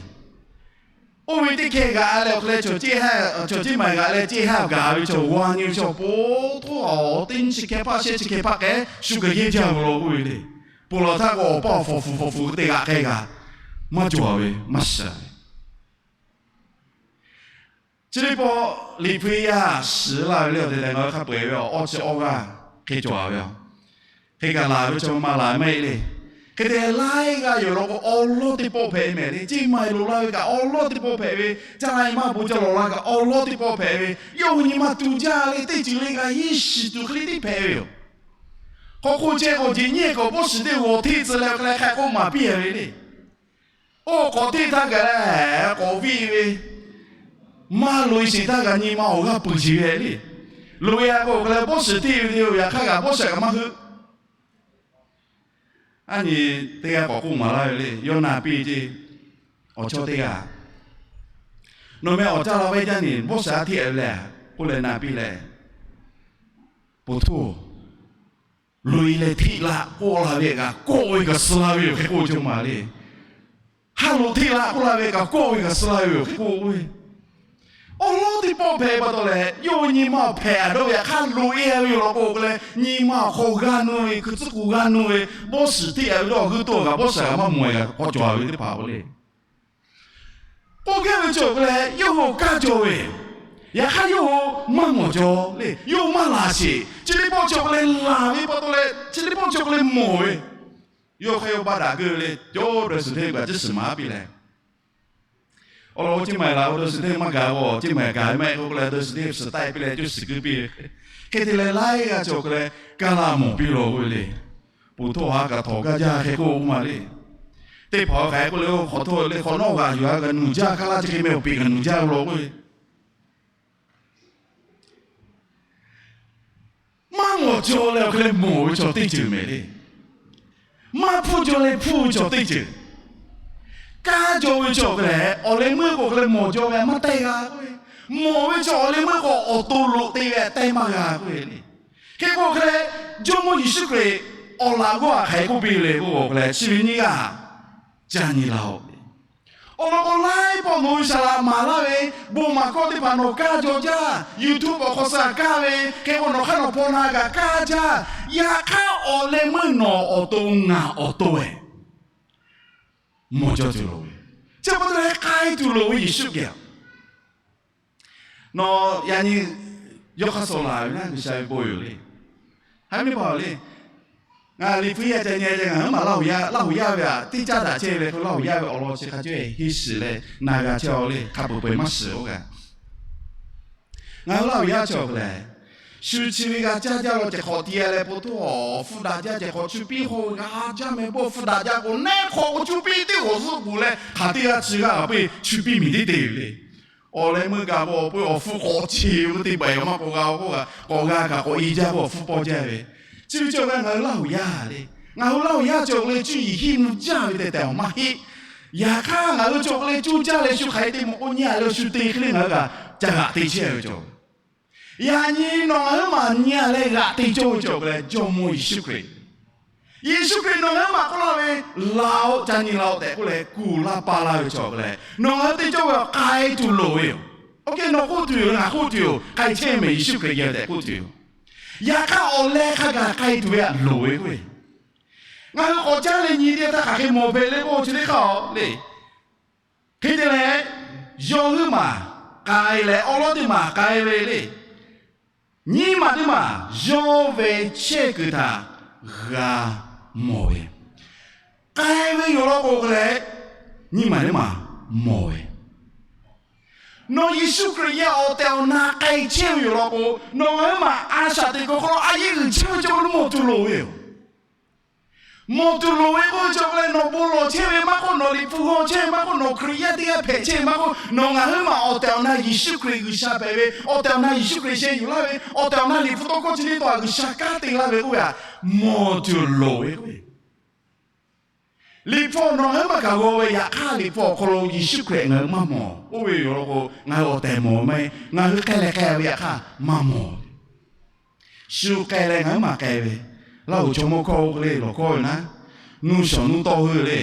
oˇ ve teˇ hkeh g'aꞈ leh awˬ hk'e leh cawˬ ceˇ ha, cawˬ ceˇ maˬ g'aꞈ leh ceˇ ha gaˬ ve chaw g'aw nyi ve chaw po htoˇ a, teˇ nyiˇ chi hkeh hpaˇ shehˆ chi hkeh hpaˇ k'ehˉ shu kaꞈ yehˇ jaˇ ve law k'oˆ ve le. Ponˬ laˬ htaˇ k'o awˬ paˇ awˬ hpfuhˇ hpfuhˇ hpfuhˇ hk'e te g'aꞈ k'ai g'a, maˇ cawˬ ve maˇ shiˍ ve. Chi teˇ pawˆ Liꞈ hpu yaˇ shiˍ laˇ ve le, awˬ tehˬ tehˬ ngaˬ hui hk'a peu-eˬ ve awˬ awˇ chi awˇ g'aˇ hk'e cawˬ a ve yoˬ. Hk'e kaꞈ laˬ ve chaw maˇ laˬ maˇ heˆ le. Hk'e te laiˉ g'aˇ yoˬ law k'o awˉ lawˉ teˇ pawˆ hpehꞈ mehˍ le. Ceˇ maˬ loꞈ la ve kaꞈ awˉ lawˉ teˇ pawˆ hpehꞈ ve, caˇ la-e maˇ bon ca lawˬ la kaꞈ awˉ lawˉ teˇ pawˆ hpehꞈ ve, yawˇ hui nyi ma tu jaˇ le, teˇ ceuˬ le kaꞈ henˇ shiˍ tuˬ hk'e le teˇ hpehꞈ ve yoˬ. Hk'aw hk'oˆ chehˇ k'o jeꞈ nyiˇ k'awꞈ bawˇ shiˍ teˇ g'awˬ hteˇ tcuh leh hk'e leh hk'a k'oˆ maˍ piˇ a ve le. Oˇ k'awꞈ hteˇ htaˇ gaˬ leh k'awꞈ viˆ ve, maˇ loꞈ-e sheˍ htaˇ kaꞈ nyi ma awˬ g'aˇ peuˬ sheˍ ve le. Loꞈ-e a k'o hk'e leh bawˇ shiˍ hteˇ ve te-o, yaꞈ hk'aˇ kaꞈ bawˇ shiˍ kaꞈ maˇ heuˆ. A nyi teˇ g'aˇ k'awꞈ k'oˆ maˍ laˇ ve le, yawˇ na piˇ ceˇ. Awˬ chawˇ teˇ g'aˇ nawˬ meh awˬ caˇ la vaiˇ jaˇ nyi bawˇ shiˍ a hteˇ a ve le k'oˆ leh na piˇ leh, po htoˇ, loꞈ-e leh hteˇ laꞈ k'oˆ la ve kaꞈ kawˆ ve kaꞈ suh la ve yoˬ hk'e k'oˆ ve cawˇ ma le. Ha loꞈ hteˇ laꞈ k'oˆ la ve kaꞈ kawˆ ve kaꞈ suh la ve yoˬ hk'e k'oˆ ve. Awˉ lawˉ teˇ pawˆ hpehꞈ pa taw leh, yawˇ ve nyi ma awˬ hpehꞈ a dawˇ ve yaꞈ hk'aˇ loꞈ-e a ve yoˬ law k'o hk'e leh, nyi ma awˬ hk'aw g'a nuˇ ve, hkui tcuhˉ k'o g'a nuˇ ve, bawˇ shiˍ hteˇ a ve dawˇ g'uiˇ tawˇ kaꞈ bawˇ shiˍ kaꞈ maˇ mawˬ e kaꞈ k'awꞈ cawˬ a ve teˇ hpaˍ k'o le. K'oˆ gaˇ ve cawˬ k'o leh yawˇ hui kaˇ cawˬ ve, yaꞈ hk'aˇ yawˇ hui maˇ mawˬ cawˬ le, yawˇ hui maˇ laˬ sheˍ. Chi teˇ pawˆ cawˬ k'o leh laˬ ve pa taw leh, chi teˇ pawˆ cawˬ k'o leh mawˬ ve, yawˇ hk'e yawˇ baˆ daꞈ keu le, cawˇ dawˇ shiˍ hteˇ kaꞈ ciˇ shiˍ maˍ piˇ leh, awˬ lawn k'o ceˇ maˬ laˬ k'o dawˇ shiˍ hteˇ maˇ gaˬ k'o, ceˇ maˬ gaˬ ve maˇ heˆ k'o k'oˆ leh dawˇ shiˍ hteˇ shiˍ taˆ-e piˇ leh cuˇ shiˍ keu piˇ ve. Hk'e te leh laiˉ g'aˇ cawˬ k'o leh kaˇ laˇ mawˬ piˇ law k'oˆ ve le. Poˬ htaˇ ha kaꞈ htawnˍ gaˇ jaˇ hk'e k'oˆ maˇ le. Teˇ hpaˍ-oˬ hk'aˬ hk'e k'oˆ le, hk'awꞈ htaˇ le hk'awꞈ nawˉ g'aꞈ yuˬ a kaꞈ nuˬ jaˇ hk'aˇ laˇ chi hk'e meh awˬ peꞈ kaꞈ nuˬ jaˇ law k'oˆ ve. Maˇ mawˬ cawˬ leh awˬ hk'e leh mawˬ ve chaw teˇ ceuˬ mehˍ le. Maˇ hpuˇ cawˬ leh hpuˇ ve chaw teˇ ceuˬ. Kaˇ cawˬ ve chaw hk'e leh awˬ leh meuˇ k'o hk'e leh mawˬ cawˬ ve maˇ tehˇ g'a k'oˆ ve. Mawˬ ve chaw awˬ leh meuˇ k'o awˬ to loꞈ te ve tehˇ maˇ g'a k'oˆ ve le. Hk'e k'o hk'e leh, Jawˇmawˇ Yeˍsuˆ Hkriꞈ awˬ laꞈ g'awˇ htaꞈ hk'aˬ hk'e k'oˆ piˇ le k'oˆ k'o hk'e leh, chi ve nyiˇ g'aˇ ca nyi la-oˬ. Awˬ lawn k'o laiˉ pawˆ nawˬ hui shaˍ laꞈ maˍ laˇ ve, bon maˍ kawˆ teˇ hpaˍ nawˬ kaˇ jaw jaˇ, YouTube awˬ hk'aw suh kaˇ ve, hk'e k'o nawˬ hk'aˇ nawˬ hpaw na kaꞈ kaˇ jaˇ. Yaꞈ hk'aˇ awˬ leh meuˇ nawˬ awˬ to ngaˬ awˬ to-e mawˬ cawˬ tuˬ loˍ ve, chi pa taw leh k'ai tuˬ loˍ ve Yeˍsuˆ Hkriꞈ. Nawˬ yaꞈ nyi yawˇ hk'aˇ suh laˬ ve naˉ G'uiˬsha ve bon yoˬ le. Haˉ miˇ hpaˍ le, ngaˬ Liꞈ hpu yaˇ ca nyi a, ngaˬ huiˉ maˬ Laˇ huˍ yaˇ, Laˇ huˍ yaˇ ve aꞈ teˇ caˉ daꞈ chehˇ ve le, Laˇ huˍ yaˇ ve awˬ lawn chi hk'a cawehˇ henˇ shiˍ leh na g'a chehˇ-aw le, hk'a peu-eˬ peu-eˬ maˇ shiˍ-oˬ kaꞈ. Ngaˬ hui Laˇ huˍ yaˇ cawˬ hk'e leh, shu chi ve g'a caˇ jaˇ law ceh hk'awꞈ ti-a leh po htoˇ awˬ hpfuhˇ daꞈ jaˇ ceh hk'awꞈ chu piˇ hk'oˆ g'a jaˇ meh, bon hpfuhˇ daꞈ jaˇ k'o neˉ hk'awꞈ k'o chu piˇ teˇ g'awˬ zuhˆ kuˬ leh hk'aˬ teˇ g'aˇ chi g'aˇ kaꞈ piˇ chu piˇ miˬ teˇ te ve le. Awˬ leh meuˇ kaꞈ k'o awˬ pui awˬ hpfuhˇ hk'awꞈ chi ve teˇ pehˍ maˇ k'awꞈ g'a k'oˆ kaꞈ k'awꞈ g'a kaꞈ k'awꞈ e jaˇ k'o awˬ hpfuhˇ pawˇ jaˇ ve. Chi ve cawˬ kaꞈ ngaˬ hui Laˇ huˍ yaˇ le. Ngaˬ hui Laˇ huˍ yaˇ cawˬ k'o leh cuˇ yiˍ hiˆ mvuh jaˇ ve tehꞈ tehꞈ awˬ maˇ heˆ. Yaꞈ hk'aˇ ngaˬ hui cawˬ k'o leh cuˇ caˇ leh shu hk'aˬ hk'e te mawˬ k'oˆ nyi-a leh shu te hk'e le ngaˬ hui kaꞈ ca g'aꞈ te chehˇ ve cawˬ. Yaꞈ nyi nawˬ ngaˬ huiˉ maˬ nyi-a leh g'aꞈ te cawˇ ve cawˬ k'o leh Jawˇmawˇ Yeˍsuˆ Hkriꞈ. Yeˍsuˆ Hkriꞈ nawˬ ngaˬ huiˉ maˬ k'oˆ laˇ ve, laˬ-oˆ ca nyi la-oˆ tehꞈ k'oˆ leh kuˬ laˇ pa laˇ ve cawˬ k'o leh nawˬ ngaˬ hui te cawˇ ve awˬ k'ai tuˬ loˍ ve yoˬ. Oˇ hk'e nawˬ k'oˆ tuˬ yoˬ, ngaˬ k'oˆ tuˬ yoˬ, k'ai chehˇ mehˍ Yeˍsuˆ Hkriꞈ geh tehꞈ k'oˆ tuˬ yoˬ. Yaꞈ hk'aˇ awˬ leh hk'a gaˬ k'ai tuˬ ve htaꞈ loˍ ve k'oˆ ve, ngaˬ hui k'awꞈ caˉ leh nyi teˇ htaˇ hk'aˬ hk'e mawˬ hpehꞈ le k'o, chi teˇ hk'aˇ le. Hk'e te leh, yawˇ huiˉ maˬ k'ai leh awˉ lawˉ teˇ maˬ k'ai ve le. Nyiˇ maˬ teˇ maˬ yawˇ ve chehˇ kuiˬ htaꞈ g'a mawˬ ve. K'ai ve yoˬ law k'o hk'e leh, nyiˇ maˬ teˇ maˬ mawˬ ve. Nawˬ Yeˍsuˆ Hkriꞈ yehˬ awˬ tehˬ awˬ na k'ai chehˇ ve yoˬ law k'o, nawˬ ngaˬ huiˉ maˬ a shaꞈ teꞈ kuiˬ hk'aw lo a yeˇ uiˍ chehˇ ve cawˬ lo mawˬ tuˬ loˍ ve yoˬ. Mawˬ tuˬ loˍ ve k'oˆ ve cawˬ hk'e leh, nawˬ bon lawˬ chehˇ ve maˇ k'oˆ, nawˬ liꞈ hpu g'aw chehˇ ve maˇ k'oˆ, nawˬ Hkriꞈ yaˇ teˇ g'aˇ hpehꞈ chehˇ ve maˇ k'oˆ, nawˬ ngaˬ huiˉ maˬ awˬ tehˬ awˬ na Yeˍsuˆ Hkriꞈ G'uiˬsha hpehꞈ ve, awˬ tehˬ awˬ na Yeˍsuˆ Hkriꞈ sheh yuˬ laˇ ve, awˬ tehˬ awˬ na liꞈ hpu tawˇ hkawˇ chi teˇ taw G'uiˬsha kanˉ te laˇ ve k'oˆ ve htaꞈ mawˬ tuˬ loˍ ve k'oˆ ve. Liꞈ hpu nawˬ ngaˬ huiˉ maˬ kaꞈ g'aw ve, yaꞈ hk'aˇ liꞈ hpu awˬ hk'aw lo Yeˍsuˆ Hkriꞈ ngaˬ hui maˇ mawˬ. Oˇ ve yoˬ law k'o, ngaˬ hui awˬ tehˬ mawˬ maˇ heˆ, ngaˬ hui k'ai leh k'ai ve yaꞈ hk'aˇ maˇ mawˬ. Shu k'ai leh ngaˬ huiˉ maˬ k'ai ve, Laˇ huˍ chaw mawˇ hkawˇ oˇ hk'e le lawˬ hkawˇ ve naˉ, nuˇ shawˍ nuˇ tawˇ heuˆ le,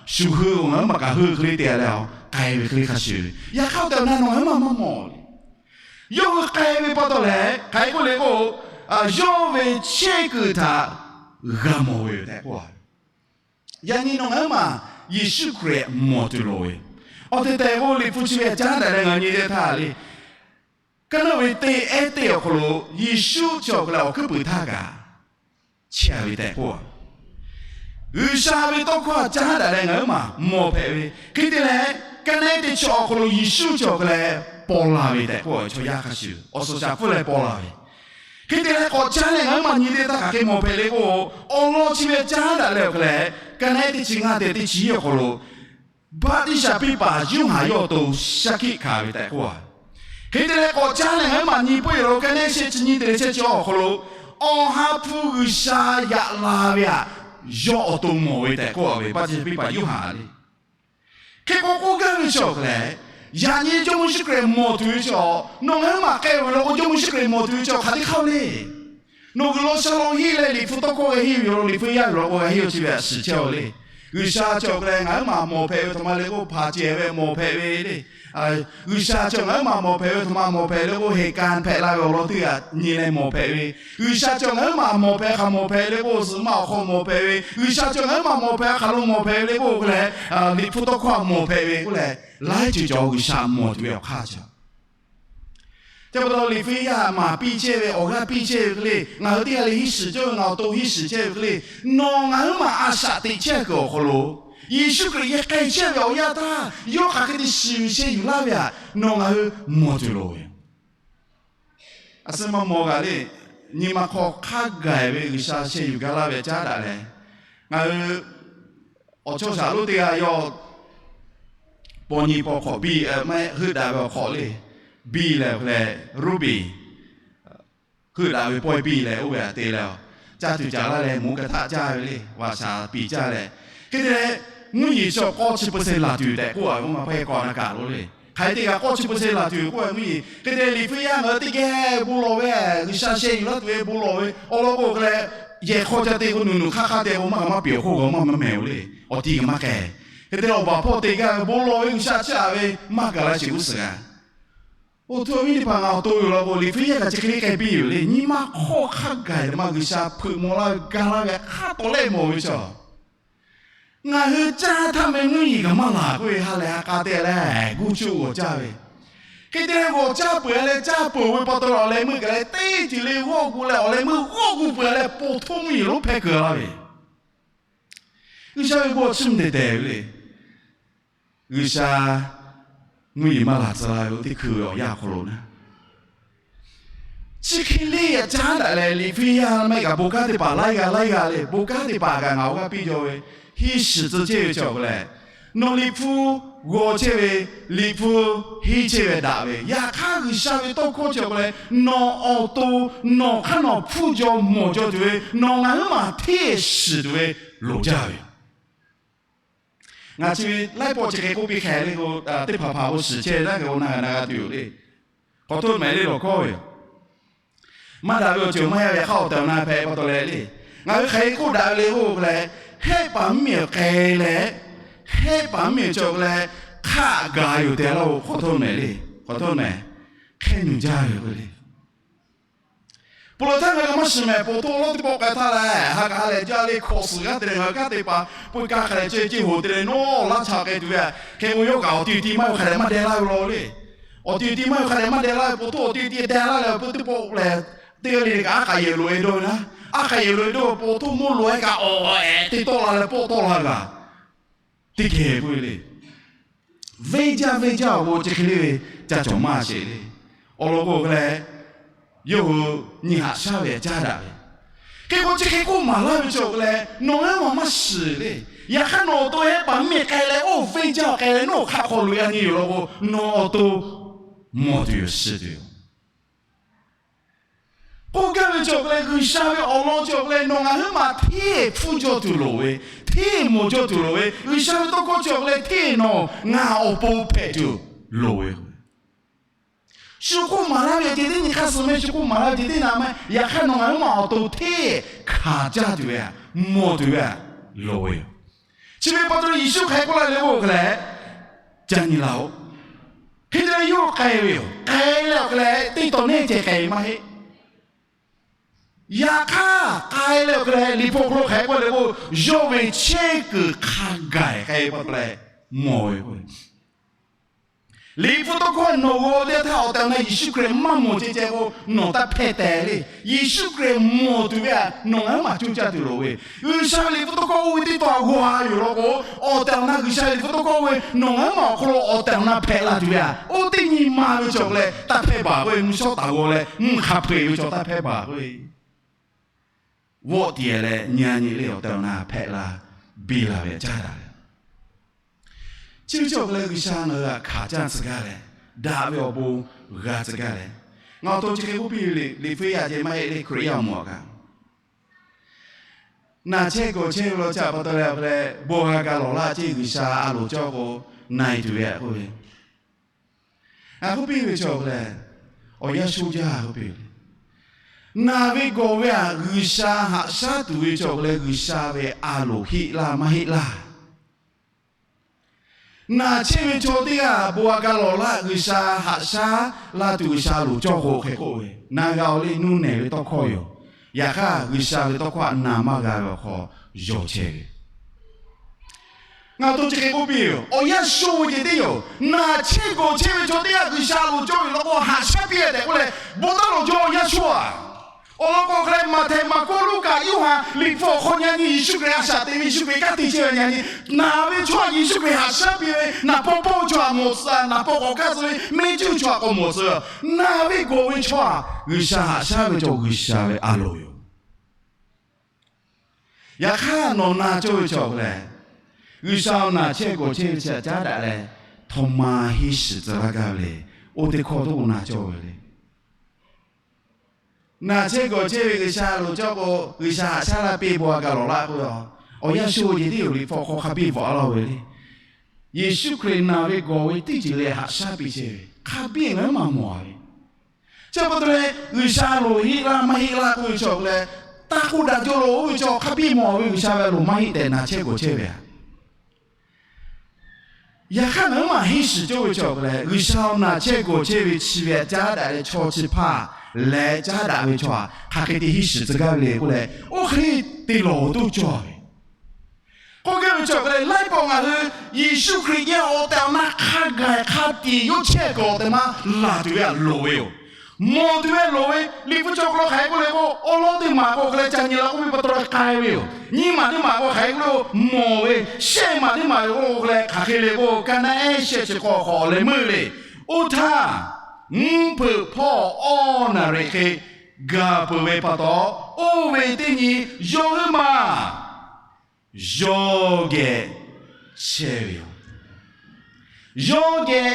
shu hui ngaˬ huiˉ maˬ kaꞈ heuˆ hk'e le te leh, k'ai ve hk'e le hk'a shuˍ ve. Yaꞈ hk'aˇ awˬ tehˬ awˬ na nawˬ ngaˬ huiˉ maˬ maˇ mawˬ. Yawˇ hui k'ai ve pa taw leh, hk'aˬ hk'e k'oˆ le k'o, yawˇ ve chehˇ kuiˬ htaꞈ g'a mawˬ ve yoˬ tehꞈ k'oˆ a. Yaꞈ nyi nawˬ ngaˬ huiˉ maˬ Yeˍsuˆ Hkriꞈ mawˬ tuˬ loˍ ve. Awˬ tehˬ tehˬ k'o, liꞈ hpu chi ve caˉ daꞈ leh ngaˬ nyi teˇ htaˇ le, kaˇ naˆ ve teˇ ehˉ teˇ awˬ hk'aw lo Yeˍsuˆ chi awˬ hk'aw leh awˬ hkuiˉ puiˍ htaˇ kaꞈ chehˇ ve tehꞈ k'oˆ a. G'uiˬsha ve tawˇ hkawˇ caˉ daꞈ leh ngaˬ huiˉ maˬ mawˬ hpehꞈ ve. Hk'e te leh, kaˇ naˆ ehˉ teˇ chi awˬ hk'aw lo Yeˍsuˆ chi awˬ hk'aw leh paw la ve tehꞈ k'oˆ a ve chaw yaˇ hk'a shuˍ awˬ suhˍ shaˍ hpfuhˇ leh paw la ve. Hk'e te leh k'awꞈ caˉ leh ngaˬ huiˉ maˬ nyi teˇ htaˇ hk'aˬ hk'e mawˬ hpehꞈ le k'o, awˬ lawn chi ve caˉ daꞈ leh awˬ hk'aw leh, kaˇ naˆ ehˉ teˇ chi ngaˇ te teˇ chi awˬ hk'aw lo, Baˆtiˆsaˬ piˇ paˍ Yoˇhanˬ yawˇ awˬ to shaˉ hkiˆ hkanˍ ve tehꞈ k'oˆ a. Hk'e te leh k'awꞈ caˉ leh ngaˬ huiˉ maˬ nyi peuˬ yoˬ law, kaˇ naˆ ehˉ shehˆ chi nyi te leh shehˆ chi awˬ hk'aw lo, Awˬ ha hpu G'uiˬsha yaꞈ la ve htaꞈ yawˇ awˬ to mawˬ ve tehꞈ k'oˆ a ve Baˆtiˆsaˬ piˇ paˍ Yoˇhanˬ le. Hk'e k'o k'oˆ gaˇ ve chi awˬ hk'aw leh, yaꞈ nyi Jawˇmawˇ Yeˍsuˆ Hkriꞈ mawˬ tuˬ ve chi awˬ, nawˬ ngaˬ huiˉ maˬ k'ai ve law k'o, Jawˇmawˇ Yeˍsuˆ Hkriꞈ mawˬ tuˬ ve chi awˬ hk'aˬ teˇ hk'aˇ le. Nawˬ g'uiˬ law sha law henˇ leh liꞈ hpu tawˇ hkawˇ g'a henˇ ve yoˬ law, liꞈ hpu yaˇ ve law k'o g'a henˇ ve chi ve htaꞈ shiˍ chehˇ a le. G'uiˬsha chi awˬ hk'aw leh ngaˬ huiˉ maˬ mawˬ hpehꞈ ve htoꞈ ma le k'o, hpaˍ cehˬ ve mawˬ hpehꞈ ve le. G'uiˬsha chi ngaˬ huiˉ maˬ mawˬ hpehꞈ ve htoꞈ ma mawˬ hpehꞈ le k'o, heˍ kanˍ hpehꞈ la ve awˬ lawn teˇ g'aˇ nyi leh mawˬ hpehꞈ ve. G'uiˬsha chi ngaˬ huiˉ maˬ mawˬ hpehꞈ hk'aˬ mawˬ hpehꞈ le k'o, zuhꞈ ma awˬ hk'aw mawˬ hpehꞈ ve. G'uiˬsha chi ngaˬ huiˉ maˬ mawˬ hpehꞈ hk'aˬ lo mawˬ hpehꞈ ve le k'o, hk'e leh liꞈ hpu tawˇ hkawˇ htaꞈ mawˬ hpehꞈ ve k'oˆ leh, laiˉ ceuˬ cawˬ G'uiˬsha mawˬ tuˬ ve awˬ hk'aˇ chi. Chi pa taw liꞈ hpu yaˇ maˍ piˇ chehˇ ve, awˬ g'aˇ piˇ chehˇ ve hk'e le, ngaˬ hui teˇ g'aˇ le henˇ shiˍ cawˇ ve, ngaˬ awˬ to henˇ shiˍ chehˇ ve hk'e le, nawˬ ngaˬ huiˉ maˬ a shaꞈ teꞈ chehˇ kuiˬ awˬ hk'aw lo, Yeˍsuˆ Hkriꞈ yehˬ k'ai chehˇ ve awˬ yanˇ htaˇ yawˇ hk'aˬ hk'e te shiˍ ve sheh yuˬ laˇ ve htaꞈ nawˬ ngaˬ hui mawˬ tuˬ loˍ ve. A suhˉ maˇ mawˬ g'a le, nyi ma hk'aw hk'a gaˬ ve G'uiˬsha sheh yuˬ gaˇ laˇ ve caˉ daꞈ leh, ngaˬ hui awˬ chawˇ shaˍ lonˉ teˇ g'aˇ yawˇ paw nyi paw hk'awꞈ biˇ maˇ heˆ, heuˆ daꞈ ve awˬ hk'awꞈ le, biˇ lehˬ hk'e leh Ruby, heuˆ daꞈ ve pawehˇ biˇ leh oˇ ve htaꞈ te leh, caˇ tuˬ caˍ laˇ leh mvuhˇ ka htaˆ caˇ ve le, vaꞈ shaˍ piˍ caˇ leh. Hk'e te leh, mvuhˇ yeˬ chi k'awˇ chi peu se laˬ tuˬ tehꞈ k'oˆ a ve, oˇ ma hpawehˇ k'awꞈ na kaꞈ lo le. Hk'aˬ hk'e te kaꞈ k'awˇ chi peu se laˬ tuˬ k'oˆ a ve mvuhˇ yeˬ. Hk'e te leh liꞈ hpu yaˇ ngaˬ hui teˇ geh bon lawˬ ve, G'uiˬsha sheh yuˬ laˇ tuˬ ve bon lawˬ ve awˬ lawn k'o hk'e leh, yehˬ hk'aw ca te k'o nuˬ nuˬ hk'aˇ hk'aˇ te k'o maˇ g'a maˇ piˍ awˬ hk'oˆ g'a maˇ maˇ mehˍ o le. Awˬ ti kaꞈ maˇ k'ai. Hk'e te leh awˬ baˬ hpawˇ te gaˇ ve bon lawˬ ve G'uiˬsha chi a ve maˇ gaˬ la sheˍ g'uˇ suhˍ g'a. Oˇ htaˇ awˬ viˉ teˇ hpaˍ, ngaˬ awˬ to yoˬ law k'o, liꞈ hpu yaˇ kaꞈ chi hk'e le k'ai piˇ yoˬ le. Nyi ma hk'aw hk'a gaˬ te maˇ G'uiˬsha hpeuꞈ maw laˇ ve gaˇ laˇ ve hk'a tawˍ lehˆ mawˬ ve chaw, ngaˬ hui caˇ htaˇ meh mvuhˇ yeˬ kaꞈ maˇ laˬ k'oˆ ve ha lehˬ ha k'a te leh g'uˇ cuˆ g'awˬ caˇ ve. Hk'e te leh g'awˬ caˇ peuˬ leh caˇ peuˬ ve pa taw leh awˬ leh meuˇ kaꞈ leh teˇ ceuˬ le g'awˇ gu leh awˬ leh meuˇ g'awˇ gu peuˬ leh po htoˇ mvuhˇ yeˬ lonˉ hpehˇ keu laˇ ve. G'uiˬsha ve bon chiˇ mvuh te tehˬ ve le. G'uiˬsha mvuhˇ yeˬ maˇ laˬ tcuh la ve oˇ teˇ hkui ve awˬ yanˇ awˬ hk'aw lo naˉ, chi hk'e le yaꞈ caˉ daꞈ leh liꞈ hpu yaˇ maˇ heˆ kaꞈ bon kanˉ teˇ hpaˍ laiˉ g'aˇ laiˉ g'aˇ le, bon kanˉ teˇ hpaˍ kaꞈ ngaˬ awˬ g'aˇ piˇ jaw ve, henˇ shiˍ tcuh chehˇ ve chi awˬ hk'aw leh, nawˬ liꞈ hpu g'aw chehˇ ve, liꞈ hpu henˇ chehˇ ve daꞈ ve, yaꞈ hk'aˇ G'uiˬsha ve tawˇ hkawˇ chi awˬ hk'aw leh nawˬ awˬ to nawˬ hk'aˇ nawˬ hpfuhˇ jaw mawˬ jaw tuˬ ve, nawˬ ngaˬ huiˉ maˬ hteˇ shiˍ tuˬ ve loˍ jaˇ ve. Ngaˬ chi ve laiˉ pawˆ chi hk'e k'oˆ piˇ hk'e le k'o, teˇ hpaˍ hpaˍ k'o shiˍ chehˇ ve taˇ hk'e k'o na g'a na g'a tuˬ yoˬ le. K'awꞈ htoˇ mehˍ le lawˬ hkawˇ ve yoˬ. Maˇ daꞈ ve awˬ ceuˬ maˇ heˆ ve hk'aˇ awˬ tehˬ awˬ na hpehꞈ pa taw leh le. Ngaˬ hui hk'aˬ hk'e k'oˆ daꞈ ve le k'o k'o leh, hehˆ paˍ mvuhˇ miˬ k'ai leh, hehˆ paˍ mvuhˇ miˬ cawˬ k'o leh, hk'aˆ gaˬ yoˬ tehꞈ laˇ-oˬ. K'awꞈ htoˇ mehˍ le. K'awꞈ htoˇ mehˍ. Hk'e nuˬ jaˇ ve k'o le. Peuˬ la htaˇ ngaˬ hui maˇ shiˍ mehˍ, pon htoˇ awˬ lawˉ teˇ pawˆ k'ai htaˇ lehˬ, ha kaꞈ ha lehˬ jaˇ le, hkawꞈ suhˍ g'aˇ te leh ngaˬ hui kanˉ te paˍ peuˬ kaˇ hk'a lehˬ ceh ceˇ hoˍ te leh nawˉ laˇ cha k'ai tuˬ ve, hk'e k'o yawˇ kaꞈ awˬ ti awˬ ti maˇ yawˇ hk'a dehꞈ maˇ deh laˇ ve law le. Awˬ ti awˬ ti maˇ yawˇ hk'a dehꞈ maˇ deh laˇ ve pon htoˇ awˬ ti awˬ ti deh laˇ leh peuˬ teˇ pawˆ lehˬ, teˇ g'aˇ le le kaꞈ aˉ k'aꞈ yehˬ loꞈ e dawˇ ve naˉ, aˉ k'aꞈ yehˬ loꞈ e dawˇ pon htoˇ mawˇ loꞈ e kaꞈ awˬ ehˍ te tawˆ la leh pawˆ tawˆ la g'a teˇ hkeh k'oˆ ve le. Venˇ jaˇ venˇ jaˇ awˬ k'o chi hk'e le ve ca cawˬ maˇ sheˍ le. Awˬ lawn k'o hk'e leh, yawˇ hui nyi haꞈ shaˉ ve caˉ daꞈ ve. Hk'e k'o chi hk'e k'oˆ maˍ laˇ ve cawˬ k'o leh, nawˬ ngaˬ hui maˇ shiˍ le. Yaꞈ hk'aˇ nawˬ awˬ to hehˉ paˍ mvuhˇmiˬ k'ai leh oˇ venˇ jaˇ k'ai leh nawˬ hk'aˆ hk'aw loꞈ e a nyi yoˬ law k'o, nawˬ awˬ to mawˬ tuˬ yoˬ, shiˍ tuˬ yoˬ. K'oˆ gaˇ ve cawˬ k'o leh, G'uiˬsha ve awˬ lawn cawˬ k'o leh nawˬ ngaˬ hui maˇ hteˇ hpfuhˇ jaw tuˬ loˍ ve, hteˇ mawˬ jaw tuˬ loˍ ve, G'uiˬsha ve tawˇ hkawˇ cawˬ k'o leh hteˇ nawˬ ngaˬ awˬ pon hpehꞈ tuˬ loˍ ve. Shu k'oˆ maˍ laˇ ve ceh teˇ nyi hk'aˇ suh meh, shu k'oˆ maˍ laˇ ve ceh teˇ naꞈ meh, yaꞈ hk'aˇ nawˬ ngaˬ hui maˇ awˬ to hteˇ hkanˍ jaˇ tuˬ ve, mawˬ tuˬ ve loˍ ve yoˬ. Chi ve pa taw Yeˍsuˆ hk'aˬ hk'e k'oˆ la le k'o hk'e leh, ca nyi laˬ-oꞈ. Hk'e te leh yawˇ k'ai ve yoˬ. K'ai leh awˬ hk'e leh teˇ taw nehˇ ceh k'ai maˇ heˆ. Yaꞈ hk'aˇ k'ai leh awˬ hk'e leh Liꞈ hpu awˬ hk'aw lo hk'aˬ hk'e k'oˆ le k'o, yawˇ ve chehˇ kuiˬ hk'a gaˬ k'ai pa taw leh mawˬ ve k'o, Liꞈ hpu tawˇ hkawˇ nawˬ g'aw teˇ htaˇ awˬ tehˬ awˬ na Yeˍsuˆ Hkriꞈ maˇ mawˬ ceh ceh k'o, nawˬ taˇ hpehˇ tehꞈ le. Yeˍsuˆ Hkriꞈ mawˬ tuˬ ve htaꞈ nawˬ ngaˬ hui maˇ coˇ caˇ tuˬ loˍ ve. G'uiˬsha ve Liꞈ hpu tawˇ hkawˇ oˇ ve teˇ taw g'aw yoˬ law k'o, awˬ tehˬ awˬ na G'uiˬsha ve Liꞈ hpu tawˇ hkawˇ oˇ ve nawˬ ngaˬ hui maˇ awˬ hk'aw lo awˬ tehˬ awˬ na hpehꞈ la tuˬ ve htaꞈ oˇ teˇ nyi ma ve cawˬ k'o leh taˇ hpehˇ baˬ k'oˆ ve, mvuhˇ shawˉ taˍ g'aw leh mvuhˇ hk'a hpeuꞈ ve cawˬ taˇ hpehˇ baˬ k'oˆ ve, vawˆ tiˍ leh nyi a nyi le awˬ tehˬ awˬ na hpehꞈ la biˇ la ve caˉ daꞈ ve. Chi ve cawˬ k'o leh G'uiˬsha ngaˬ hui htaꞈ hkanˍ caˇ tcuh gaˇ leh, daꞈ ve awˬ bon g'a tcuh gaˇ leh, ngaˬ awˬ to chi hk'e k'oˆ piˇ ve le, Liꞈ hpu yaˇ ceh maˇ heˆ le, Hkriꞈ yaˇ awˬ moˍ aꞈ kaꞈ naˬ chehˇ gawˬ chehˇ ve law caꞈ pa taw leh awˬ hk'e leh bon g'a ga lawˬ laˇ ceˇ, G'uiˬsha a loˍ cawˇ k'o na e tuˬ ve htaꞈ k'oˆ ve, a k'oˆ piˇ ve cawˬ k'o leh, awˬ yanˇ sho jaˇ k'oˆ piˇ ve le. Naˬ ve gawˬ ve htaꞈ G'uiˬsha haꞈ shaˉ tuˬ ve cawˬ k'o leh G'uiˬsha ve a loˍ heˆ laˇ maˇ heˆ laˇ. Naˬ chehˇ ve chaw teˇ g'aˇ bon g'a ga lawˬ laˇ, G'uiˬsha haꞈ shaˉ la tuˬ G'uiˬsha a loˍ cawˇ k'o hk'e k'oˆ ve, na g'a-oˬ le, nuˇ nehˬ ve tawˇ hkawˇ yoˬ. Yaꞈ hk'aˇ G'uiˬsha ve tawˇ hkawˇ htaꞈ na maˇ g'a ve awˬ hk'aw yawˬ chehˇ ve. Ngaˬ awˬ to chi hk'e k'oˆ piˇ yoˬ. Awˬ yanˇ sho ve ceh tiˉ yoˬ. Naˬ chehˇ gawˬ chehˇ ve chaw teˇ g'aˇ G'uiˬsha a loˍ cawˇ ve law k'o haꞈ shaˉ piˇ tehꞈ k'oˆ leh, bon taˇ lawˬ jaw awˬ yanˇ sho a. Awˬ lawn k'o hk'e leh Maꞈhtehˍ, Maˍkuˆ, Luˉkaꞈ, Yoˇhanˬ Liꞈ hpu awˬ hk'aw nyi a nyi Yeˍsuˆ Hkriꞈ a shaꞈ teꞈ ve, Yeˍsuˆ Hkriꞈ kanˉ te chehˇ ve nyi a nyi, naˬ ve chaw htaꞈ Yeˍsuˆ Hkriꞈ haꞈ shaˉ piˇ ve, naˍ paw pawˇ ve chaw htaꞈ mawˬ tcuh a, naˍ paw k'awꞈ kaˇ tcuh ve, mehˇ cuˇ chaw htaꞈ k'awꞈ mawˬ tcuh ve, naˬ ve gawˬ ve chaw htaꞈ G'uiˬsha haꞈ shaˉ ve cawˬ G'uiˬsha ve a loˍ yoˬ. Yaꞈ hk'aˇ nawˬ na cawˇ ve cawˬ k'o leh, G'uiˬsha naˬ chehˇ gawˬ chehˇ ve chi htaꞈ caˉ daꞈ leh, htaw ma henˇ shiˍ tcuh laˇ gaˇ ve le. Oˇ teˇ hkawˇ toˇ k'o na cawˇ ve le. Naˬ chehˇ gawˬ chehˇ ve G'uiˬsha a loˍ cawˇ k'o, G'uiˬsha haꞈ shaˉ laˇ piˇ bon g'a ga lawˬ laˇ k'oˆ ve, awˬ yanˇ sho ceh tiˉ yoˬ. Liꞈ hpu awˬ hk'aw hk'a biˇ bvuhꞈ a laˇ ve le. Yeˍsuˆ Hkriꞈ naˬ ve gawˬ ve teˇ ceuˬ leh haꞈ shaˉ piˇ chehˇ ve, hk'a biˇ ngaˬ hui maˇ mawˬ ve. Chi pa taw leh G'uiˬsha a loˍ heˆ laˇ maˇ heˆ laˇ k'oˆ ve cawˬ k'o leh, taˇ k'oˆ daꞈ jaw lo oˇ ve chaw hk'a biˇ mawˬ ve G'uiˬsha ve a loˍ maˇ heˆ tehꞈ naˬ chehˇ gawˬ chehˇ ve a. Yaꞈ hk'aˇ ngaˬ hui maˇ henˇ shiˍ cawˇ ve cawˬ k'o leh, G'uiˬsha naˬ chehˇ gawˬ chehˇ ve chi ve htaꞈ caˉ daꞈ leh chaw chi hpaˇ leh caˉ daꞈ ve chaw htaꞈ hk'aˬ hk'e te henˇ shiˍ tcuh gaˇ ve le k'oˆ leh, oˇ hk'e te lawˬ tuˬ cawˬ ve. K'oˆ gaˇ ve cawˬ k'o leh, laiˉ pawˆ ngaˬ hui Yeˍsuˆ Hkriꞈ geh awˬ tehˬ awˬ na hk'a gaˬ hk'a tiꞈ yawˇ chehˇ gawˬ tehꞈ maˇ laˬ tuˬ ve htaꞈ loˍ ve yoˬ. Mawˬ tuˬ ve loˍ ve. Liꞈ hpu cawˬ k'o leh hk'aˬ hk'e k'oˆ le k'o, awˬ lawn teˇ maˬ k'o hk'e leh ca nyi la k'oˆ ve pa taw leh k'ai ve yoˬ. Nyiˇ maˬ teˇ maˬ k'o hk'aˬ hk'e k'oˆ le k'o mawˬ ve. Shehˆ maˬ teˇ maˬ k'o hk'e leh hk'aˬ hk'e le k'o, ka naˆ ehˉ shehˆ chi k'awˇ hk'aw leh meuˇ le. Oˇ htaˇ, mvuhˇ hpeuꞈ hpawˇ awˇ naˍ riˍ hk'e gaˬ peuˬ ve pa taw, oˇ ve teˇ nyi yawˇ hui maˬ yawˇ geh chehˇ ve yoˬ. Yawˇ geh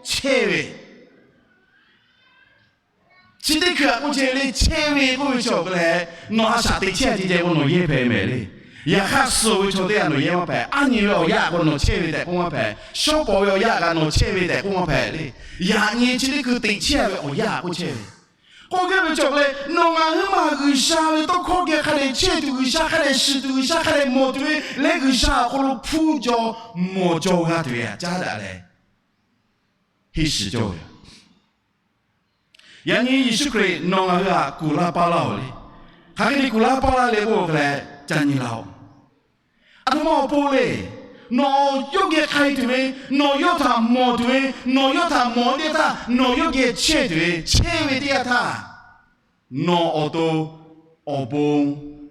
chehˇ ve. Chi teˇ hkui htaꞈ k'oˆ chehˇ ve le, chehˇ ve k'oˆ ve cawˬ k'o leh, nawˬ a shaꞈ teꞈ chehˇ a ceh ceh k'o nawˬ yehˇ hpehꞈ mehˍ le. Yaꞈ hk'aˇ suh ve chaw teˇ g'aˇ nawˬ yehˇ maˇ hpehꞈ. Aˉ nyi ve awˬ yanˇ k'o nawˬ chehˇ ve tehꞈ k'oˆ maˇ hpehꞈ. Shawˉ pawˍ ve awˬ yanˇ kaꞈ nawˬ chehˇ ve tehꞈ k'oˆ maˇ hpehꞈ le. Yaꞈ nyi chi teˇ hkui teꞈ chehˇ ve awˬ yanˇ k'oˆ chehˇ ve. K'oˆ gaˇ ve cawˬ k'o leh, nawˬ ngaˬ hui maˬ G'uiˬsha ve tawˇ hkawˇ geh hk'a dehꞈ chehˇ tuˬ, G'uiˬsha hk'a dehꞈ shiˍ tuˬ, G'uiˬsha hk'a dehꞈ mawˬ tuˬ ve leh G'uiˬsha awˬ hk'aw lo hpuˇ jaw mawˬ jaw g'a tuˬ ve htaꞈ caˉ daꞈ leh henˇ shiˍ cawˇ ve yoˬ. Yaꞈ nyi Yeˍsuˆ Hkriꞈ nawˬ ngaˬ hui htaꞈ kuˬ laˇ paˇ laˇ-oˬ le. Hk'aˬ hk'e te kuˬ laˇ paˇ laˇ le k'oˆ k'o leh, ca nyi laˇ-oˬ. A htoꞈ ma awˬ pon le. Nawˬ yawˇ geh k'ai tuˬ ve, nawˬ yawˇ htaꞈ mawˬ tuˬ ve, nawˬ yawˇ htaꞈ mawˬ ve teˇ htaˇ nawˬ yawˇ geh chehˇ tuˬ ve, chehˇ ve teˇ yanˇ htaˇ, nawˬ awˬ to awˬ bon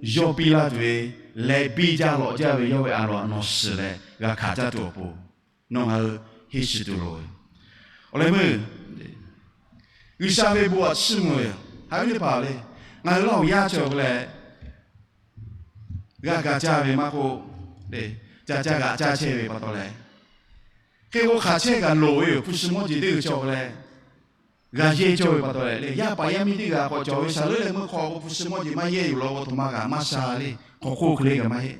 yawˇ piˇ laˇ tuˬ ve, leh biˇ jaˇ lawꞈ jaˇ ve yawˇ ve a loˍ nawˬ shiˍ leh g'a hkanˍ jaˇ tuˬ awˬ pon, nawˬ ngaˬ hui henˇ shiˍ tuˬ loˍ ve. Awˬ leh meuˇ G'uiˬsha ve bon aꞈ chiˇ mvuh ve yoˬ. Haꞈ ve teˇ hpaˍ le, ngaˬ hui Laˇ huˍ yaˇ cawˬ k'o leh, g'a ga caˇ ve maˇ k'oˆ, ca caˇ g'aꞈ caˇ chehˇ ve pa taw leh, hk'e k'o hk'aˬ chehˇ kaꞈ loˍ ve yoˬ. Hpu shi mawˇ jeˬ teˇ g'uiˬ cawˬ k'o leh, g'a yehˇ cawˇ ve pa taw leh le, yaˇ paˍ yaˇ miˇ teˇ g'aˇ k'awꞈ cawˬ ve shaˍ leuˉ leh meuˇ hk'aw k'o hpu shi mawˇ jeˬ maˇ yehˇ yoˬ law k'o, a htoꞈ ma kaꞈ maˇ sha le, hk'aw hk'oˆ hk'e le kaꞈ maˇ heˆ.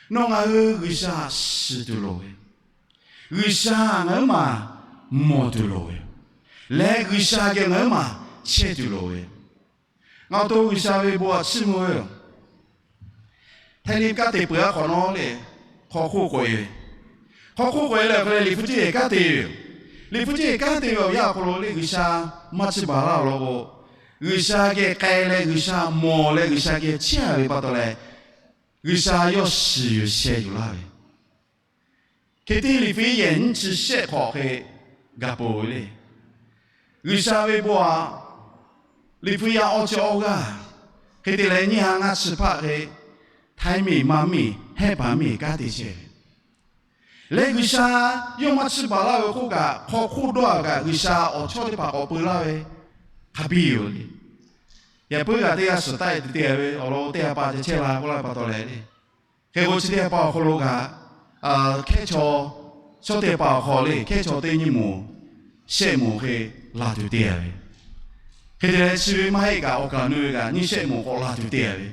Nawˬ ngaˬ hui G'uiˬsha shiˍ tuˬ loˍ ve, G'uiˬsha ngaˬ huiˉ maˬ mawˬ tuˬ loˍ ve, leh G'uiˬsha geh ngaˬ huiˉ maˬ chehˇ tuˬ loˍ ve, ngaˬ awˬ to G'uiˬsha ve bon aꞈ chiˇ mvuh ve yoˬ. Htaiˇ liˇ kanˉ te peuˬ aˉ hk'awꞈ nawˉ le, hk'aw hk'oˆ k'oꞈ e ve, hk'aw hk'oˆ k'oꞈ e leh awˬ hk'aw leh Liꞈ hpu ceˇ kanˉ te ve yoˬ. Liꞈ hpu ceˇ kanˉ te ve awˬ yanˇ awˬ hk'aw lo le G'uiˬsha maˇ chiˇ baˬ laˇ awˬ lawn k'o, G'uiˬsha geh k'ai leh G'uiˬsha mawˬ leh G'uiˬsha geh chehˇ ve pa taw leh, G'uiˬsha yawˇ shiˍ yuˬ sheh yuˬ laˇ ve, hk'e te Liꞈ hpu yehˬ nyiˇ chi shehˆ hk'awꞈ hk'e g'a ponˬ ve le. G'uiˬsha ve bon aꞈ, Liꞈ hpu yaˇ awˇ chi awˇ g'aˇ, hk'e te leh nyiˇ ha ngaˇ chi hpaˆ hk'e, htaiˇ miˬ ma miˬ hehˆ paˍ miˬ kanˉ te chehˇ ve, leh G'uiˬsha yawˇ maˇ chiˇ baˬ laˇ ve k'oˆ kaꞈ, hk'aw hk'oˆ dawˇ kaꞈ G'uiˬsha awˬ chawˇ teˇ hpaˍ k'awꞈ peu laˇ ve hk'a biˇ yoˬ le. Yaꞈ puiˉ g'aꞈ teˇ g'aˇ suhˍ taˆ e te te ve awˬ lawn teˇ ha pa ca chehˇ la k'oˆ laˇ ve pa taw leh le, hk'e k'o chi teˇ ha pa awˬ hk'aw lo kaꞈ, hkehˉ chaw, chaw teˇ ha pa awˬ hk'aw le hkehˉ chaw teˇ nyiˇ moˍ, shehˆ moˍ hk'e laˬ tuˬ te ve, hk'e te leh chi ve maˇ heˆ kaꞈ awˬ kaˍ nu ve kaꞈ nyiˇ shehˆ moˍ k'awꞈ laˬ tuˬ te ve,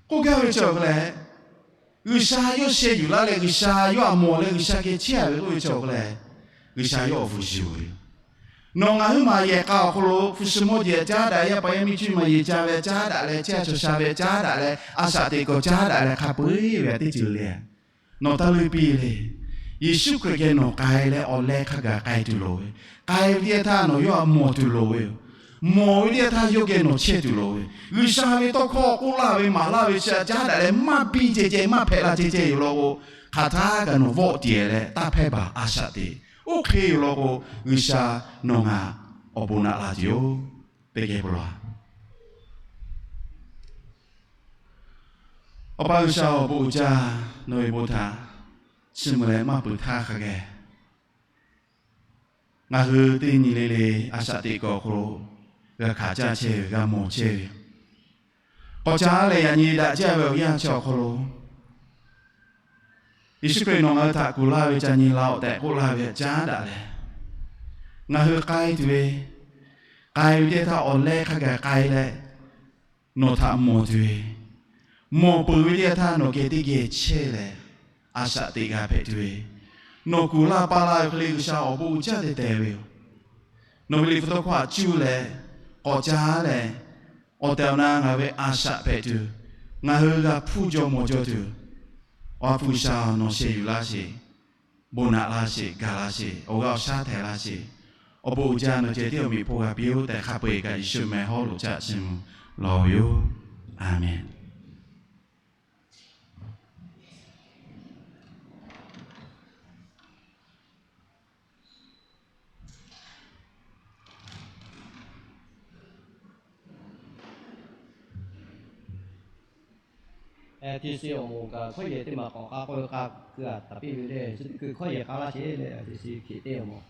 k'oˆ gaˇ ve cawˬ k'o leh, G'uiˬsha yawˇ sheh yuˬ laˇ leh G'uiˬsha yawˇ htaꞈ mawˬ leh G'uiˬsha geh chehˇ ve k'oˆ ve cawˬ k'o leh, G'uiˬsha yawˇ awˬ hpu shiˍ ve yoˬ. Nawˬ ngaˬ huiˉ maˬ yehˬ k'a awˬ hk'aw lo hpu shi mawˇ jeˬ caˉ daꞈ, yaˇ paˍ yaˇ miˇ cuˇ maˍ yeˬ ca ve caˉ daꞈ leh, chehˇ sha chaw sha ve caˉ daꞈ leh, a shaꞈ teꞈ k'awꞈ caˉ daꞈ leh hk'a peu-eˬ ve teˇ ceuˬ le. Nawˬ taˇ leuˇ piˇ le. Yeˍsuˆ Hkriꞈ geh nawˬ k'ai leh awˬ leh hk'a gaˬ k'ai tuˬ loˍ ve, k'ai ve teˇ yanˇ htaˇ nawˬ yawˇ htaꞈ mawˬ tuˬ loˍ ve yoˬ. Mawˬ ve teˇ yanˇ htaˇ yawˇ geh nawˬ chehˇ tuˬ loˍ ve, G'uiˬsha ve tawˇ hkawˇ k'oˆ laˇ ve maˍ laˇ ve chi caˉ daꞈ leh maˇ biˇ ceh ceh maˇ hpehꞈ la ceh ceh yoˬ law k'o, hk'aˬ htaˇ kaꞈ nawˬ vawˆ tiˍ leh taˇ hpehˇ baˬ a shaꞈ teꞈ. Oˇ hk'e yoˬ law k'o, G'uiˬsha nawˬ ngaˬ awˬ bon naꞈ la tuˬ yoˬ. Teˇ geh bon lawˬ. Awˬ pa G'uiˬsha awˬ bon uiˍ jaˇ, nawˬ ve bon htaꞈ chiˇ mvuh leh maˇ peuˬ htaˇ hk'a geh, ngaˬ hui teˇ nyi le le a shaꞈ teꞈ kuiˬ awˬ hk'aw lo g'a hkanˍ caˇ chehˇ ve, g'a mawˬ chehˇ ve, k'awꞈ caˉ leh yaꞈ nyi daꞈ jaˇ ve awˬ yanˇ chi awˬ hk'aw lo, Yeˍsuˆ Hkriꞈ nawˬ ngaˬ hui htaꞈ kuˬ laˇ ve ca nyi laˇ-oˆ tehꞈ k'oˆ laˇ ve caˉ daꞈ leh, ngaˬ hui k'ai tuˬ ve, k'ai ve teˇ htaˇ awˬ leh hk'a gaˬ k'ai leh, nawˬ htaꞈ mawˬ tuˬ ve, mawˬ peuˬ ve teˇ htaˇ nawˬ geh teˇ geh chehˇ leh, a shaꞈ teꞈ g'a hpehꞈ tuˬ ve, nawˬ kuˬ laˇ pa laˇ ve hk'e le G'uiˬsha awˬ bon uiˍ jaˇ te tehˬ ve yoˬ. Nawˬ ve liꞈ hpu tawˇ hkawˇ htaꞈ cuˇ leh, k'awꞈ caˉ leh, awˬ tehˬ awˬ na ngaˬ ve a shaꞈ hpehꞈ tuˬ, ngaˬ hui g'a hpuˇ jaw mawˬ jaw tuˬ, Awˬ ha hpu G'uiˬsha nawˬ sheh yuˬ laˇ sheˍ. Bon naꞈ laˇ sheˍ, gaˬ laˇ sheˍ, awˬ g'aˇ awˬ shaˉ htehˍ laˇ sheˍ. Awˬ bon uiˍ jaˇ nawˬ ceh tiˉ awˬ meꞈ hpawˇ g'a piˇ-oˆ tehꞈ hk'a peu-eˬ kaꞈ Yeˍsuˆ meh hawˉ lo caˆ chiˇ mvuh lawˬ ve yoˬ. Aˍmenˍ. Teˇ shiˍ awˬ moˍ kaꞈ hkawˇ yehˬ teˇ maˬ k'awꞈ k'a k'oˆ ve k'a kuiˬ a taˍ piˇ ve le. Chi teˇ kuiˬ hkawˇ yehˬ k'a laˇ sheˍ le. Teˇ shiˍ hkiꞈ teˇ awˬ moˍ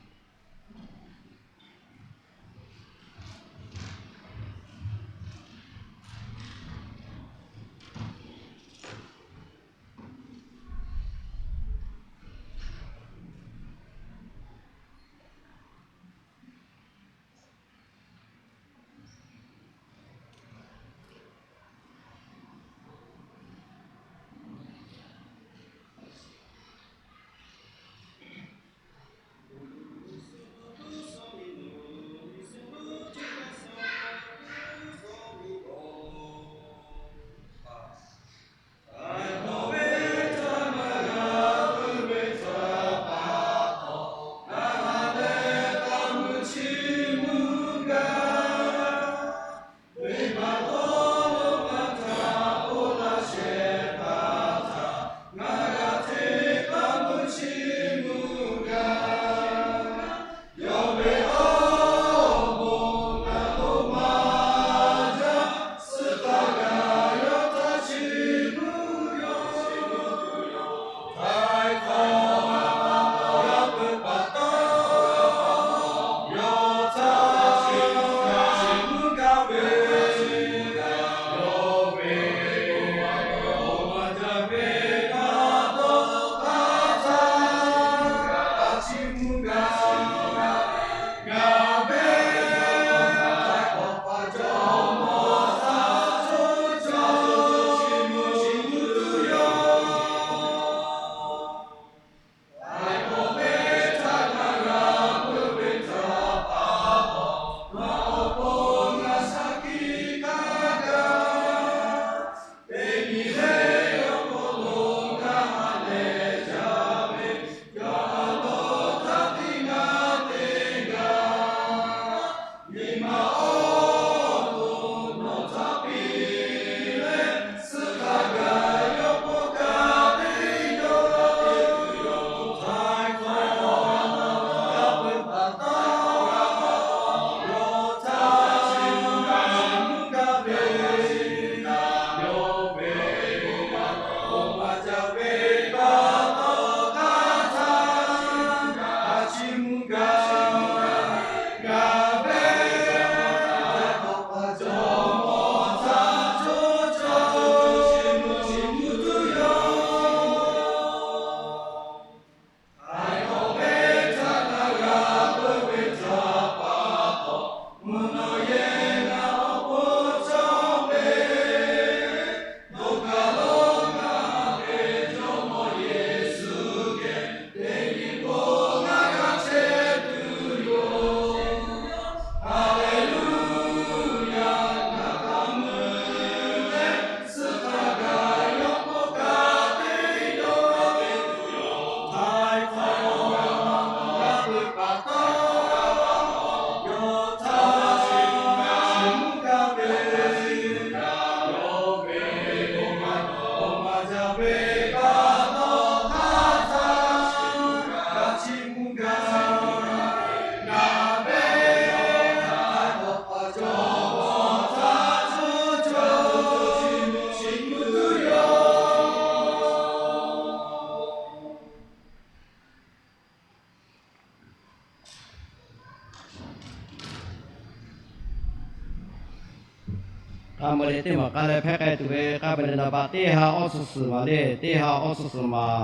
K'a meuꞈ leh teˇ maˬ k'a leh hpehˇ k'ai tuˬ ve k'a meuꞈ leh naˍ baꞈ teˇ ha awˇ suhˍ suhˍ maˍ le, teˇ ha awˇ suhˍ suhˍ maˍ.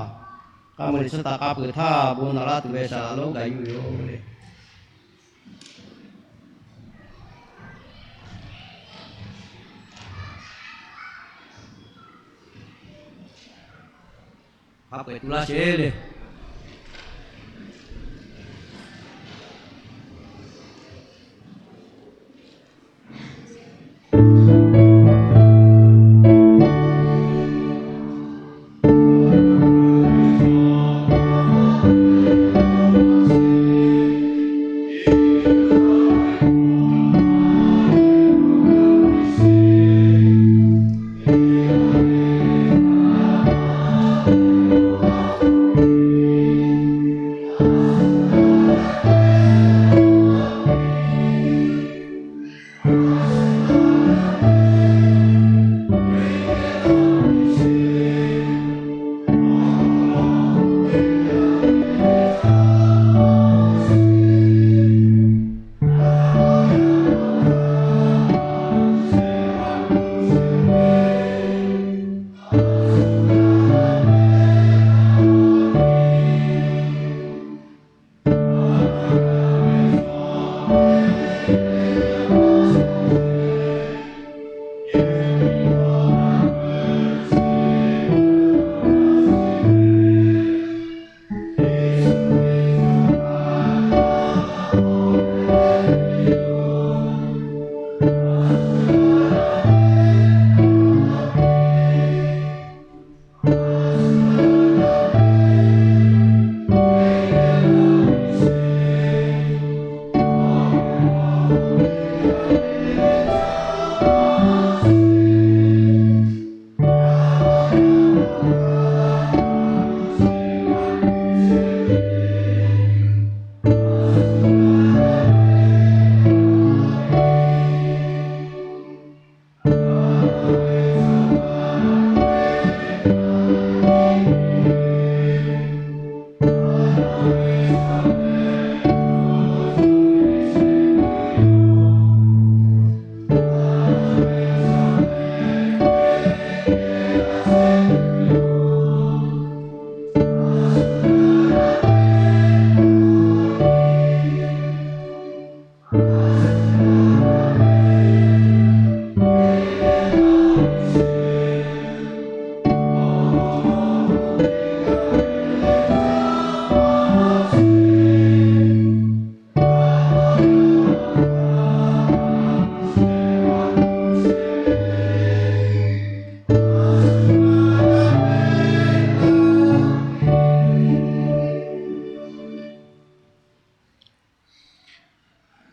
K'a meuꞈ leh chi htaꞈ k'a peuˬ htaˇ bon naꞈ laˇ tuˬ ve shaˍ laꞈ lonˉ gaˬ yuˬ yoˬ le. Hk'a peu-eˬ tu laˇ sheˍ le.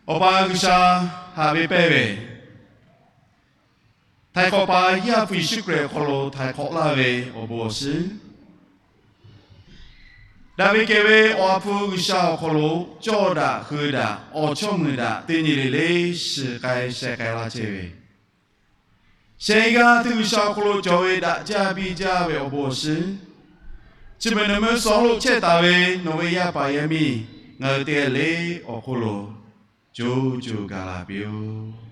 Awˬ pa G'uiˬsha haꞈ ve pehˇ ve, htaiˍ hk'awꞈ paˍ yaˇ hpu Yeˍsuˆ Hkriꞈ awˬ hk'aw lo htaiˍ hk'awꞈ laˇ ve awˬ bon awˬ shiˍ, daꞈ ve kehˬ ve Awˬ ha hpu G'uiˬsha awˬ hk'aw lo cawˇ daꞈ hui daꞈ awˬ chawˇ muiˬ daꞈ teˇ nyi le le shiˍ k'ai sheh k'ai laˇ chehˇ ve, shehˍ g'aˇ hteˇ G'uiˬsha awˬ hk'aw lo cawˬ ve daꞈ jaˇ biˇ jaˇ ve awˬ bon awˬ shiˍ, chi beuꞈ nawˬ meuˇ suh lo chehˇ taˍ ve nawˬ ve yaˇ paˍ yaˇ miˇ ngaˬ hui teˇ g'aˇ le awˬ hk'oˆ lo co co gaˬ la piˇ-oˆ.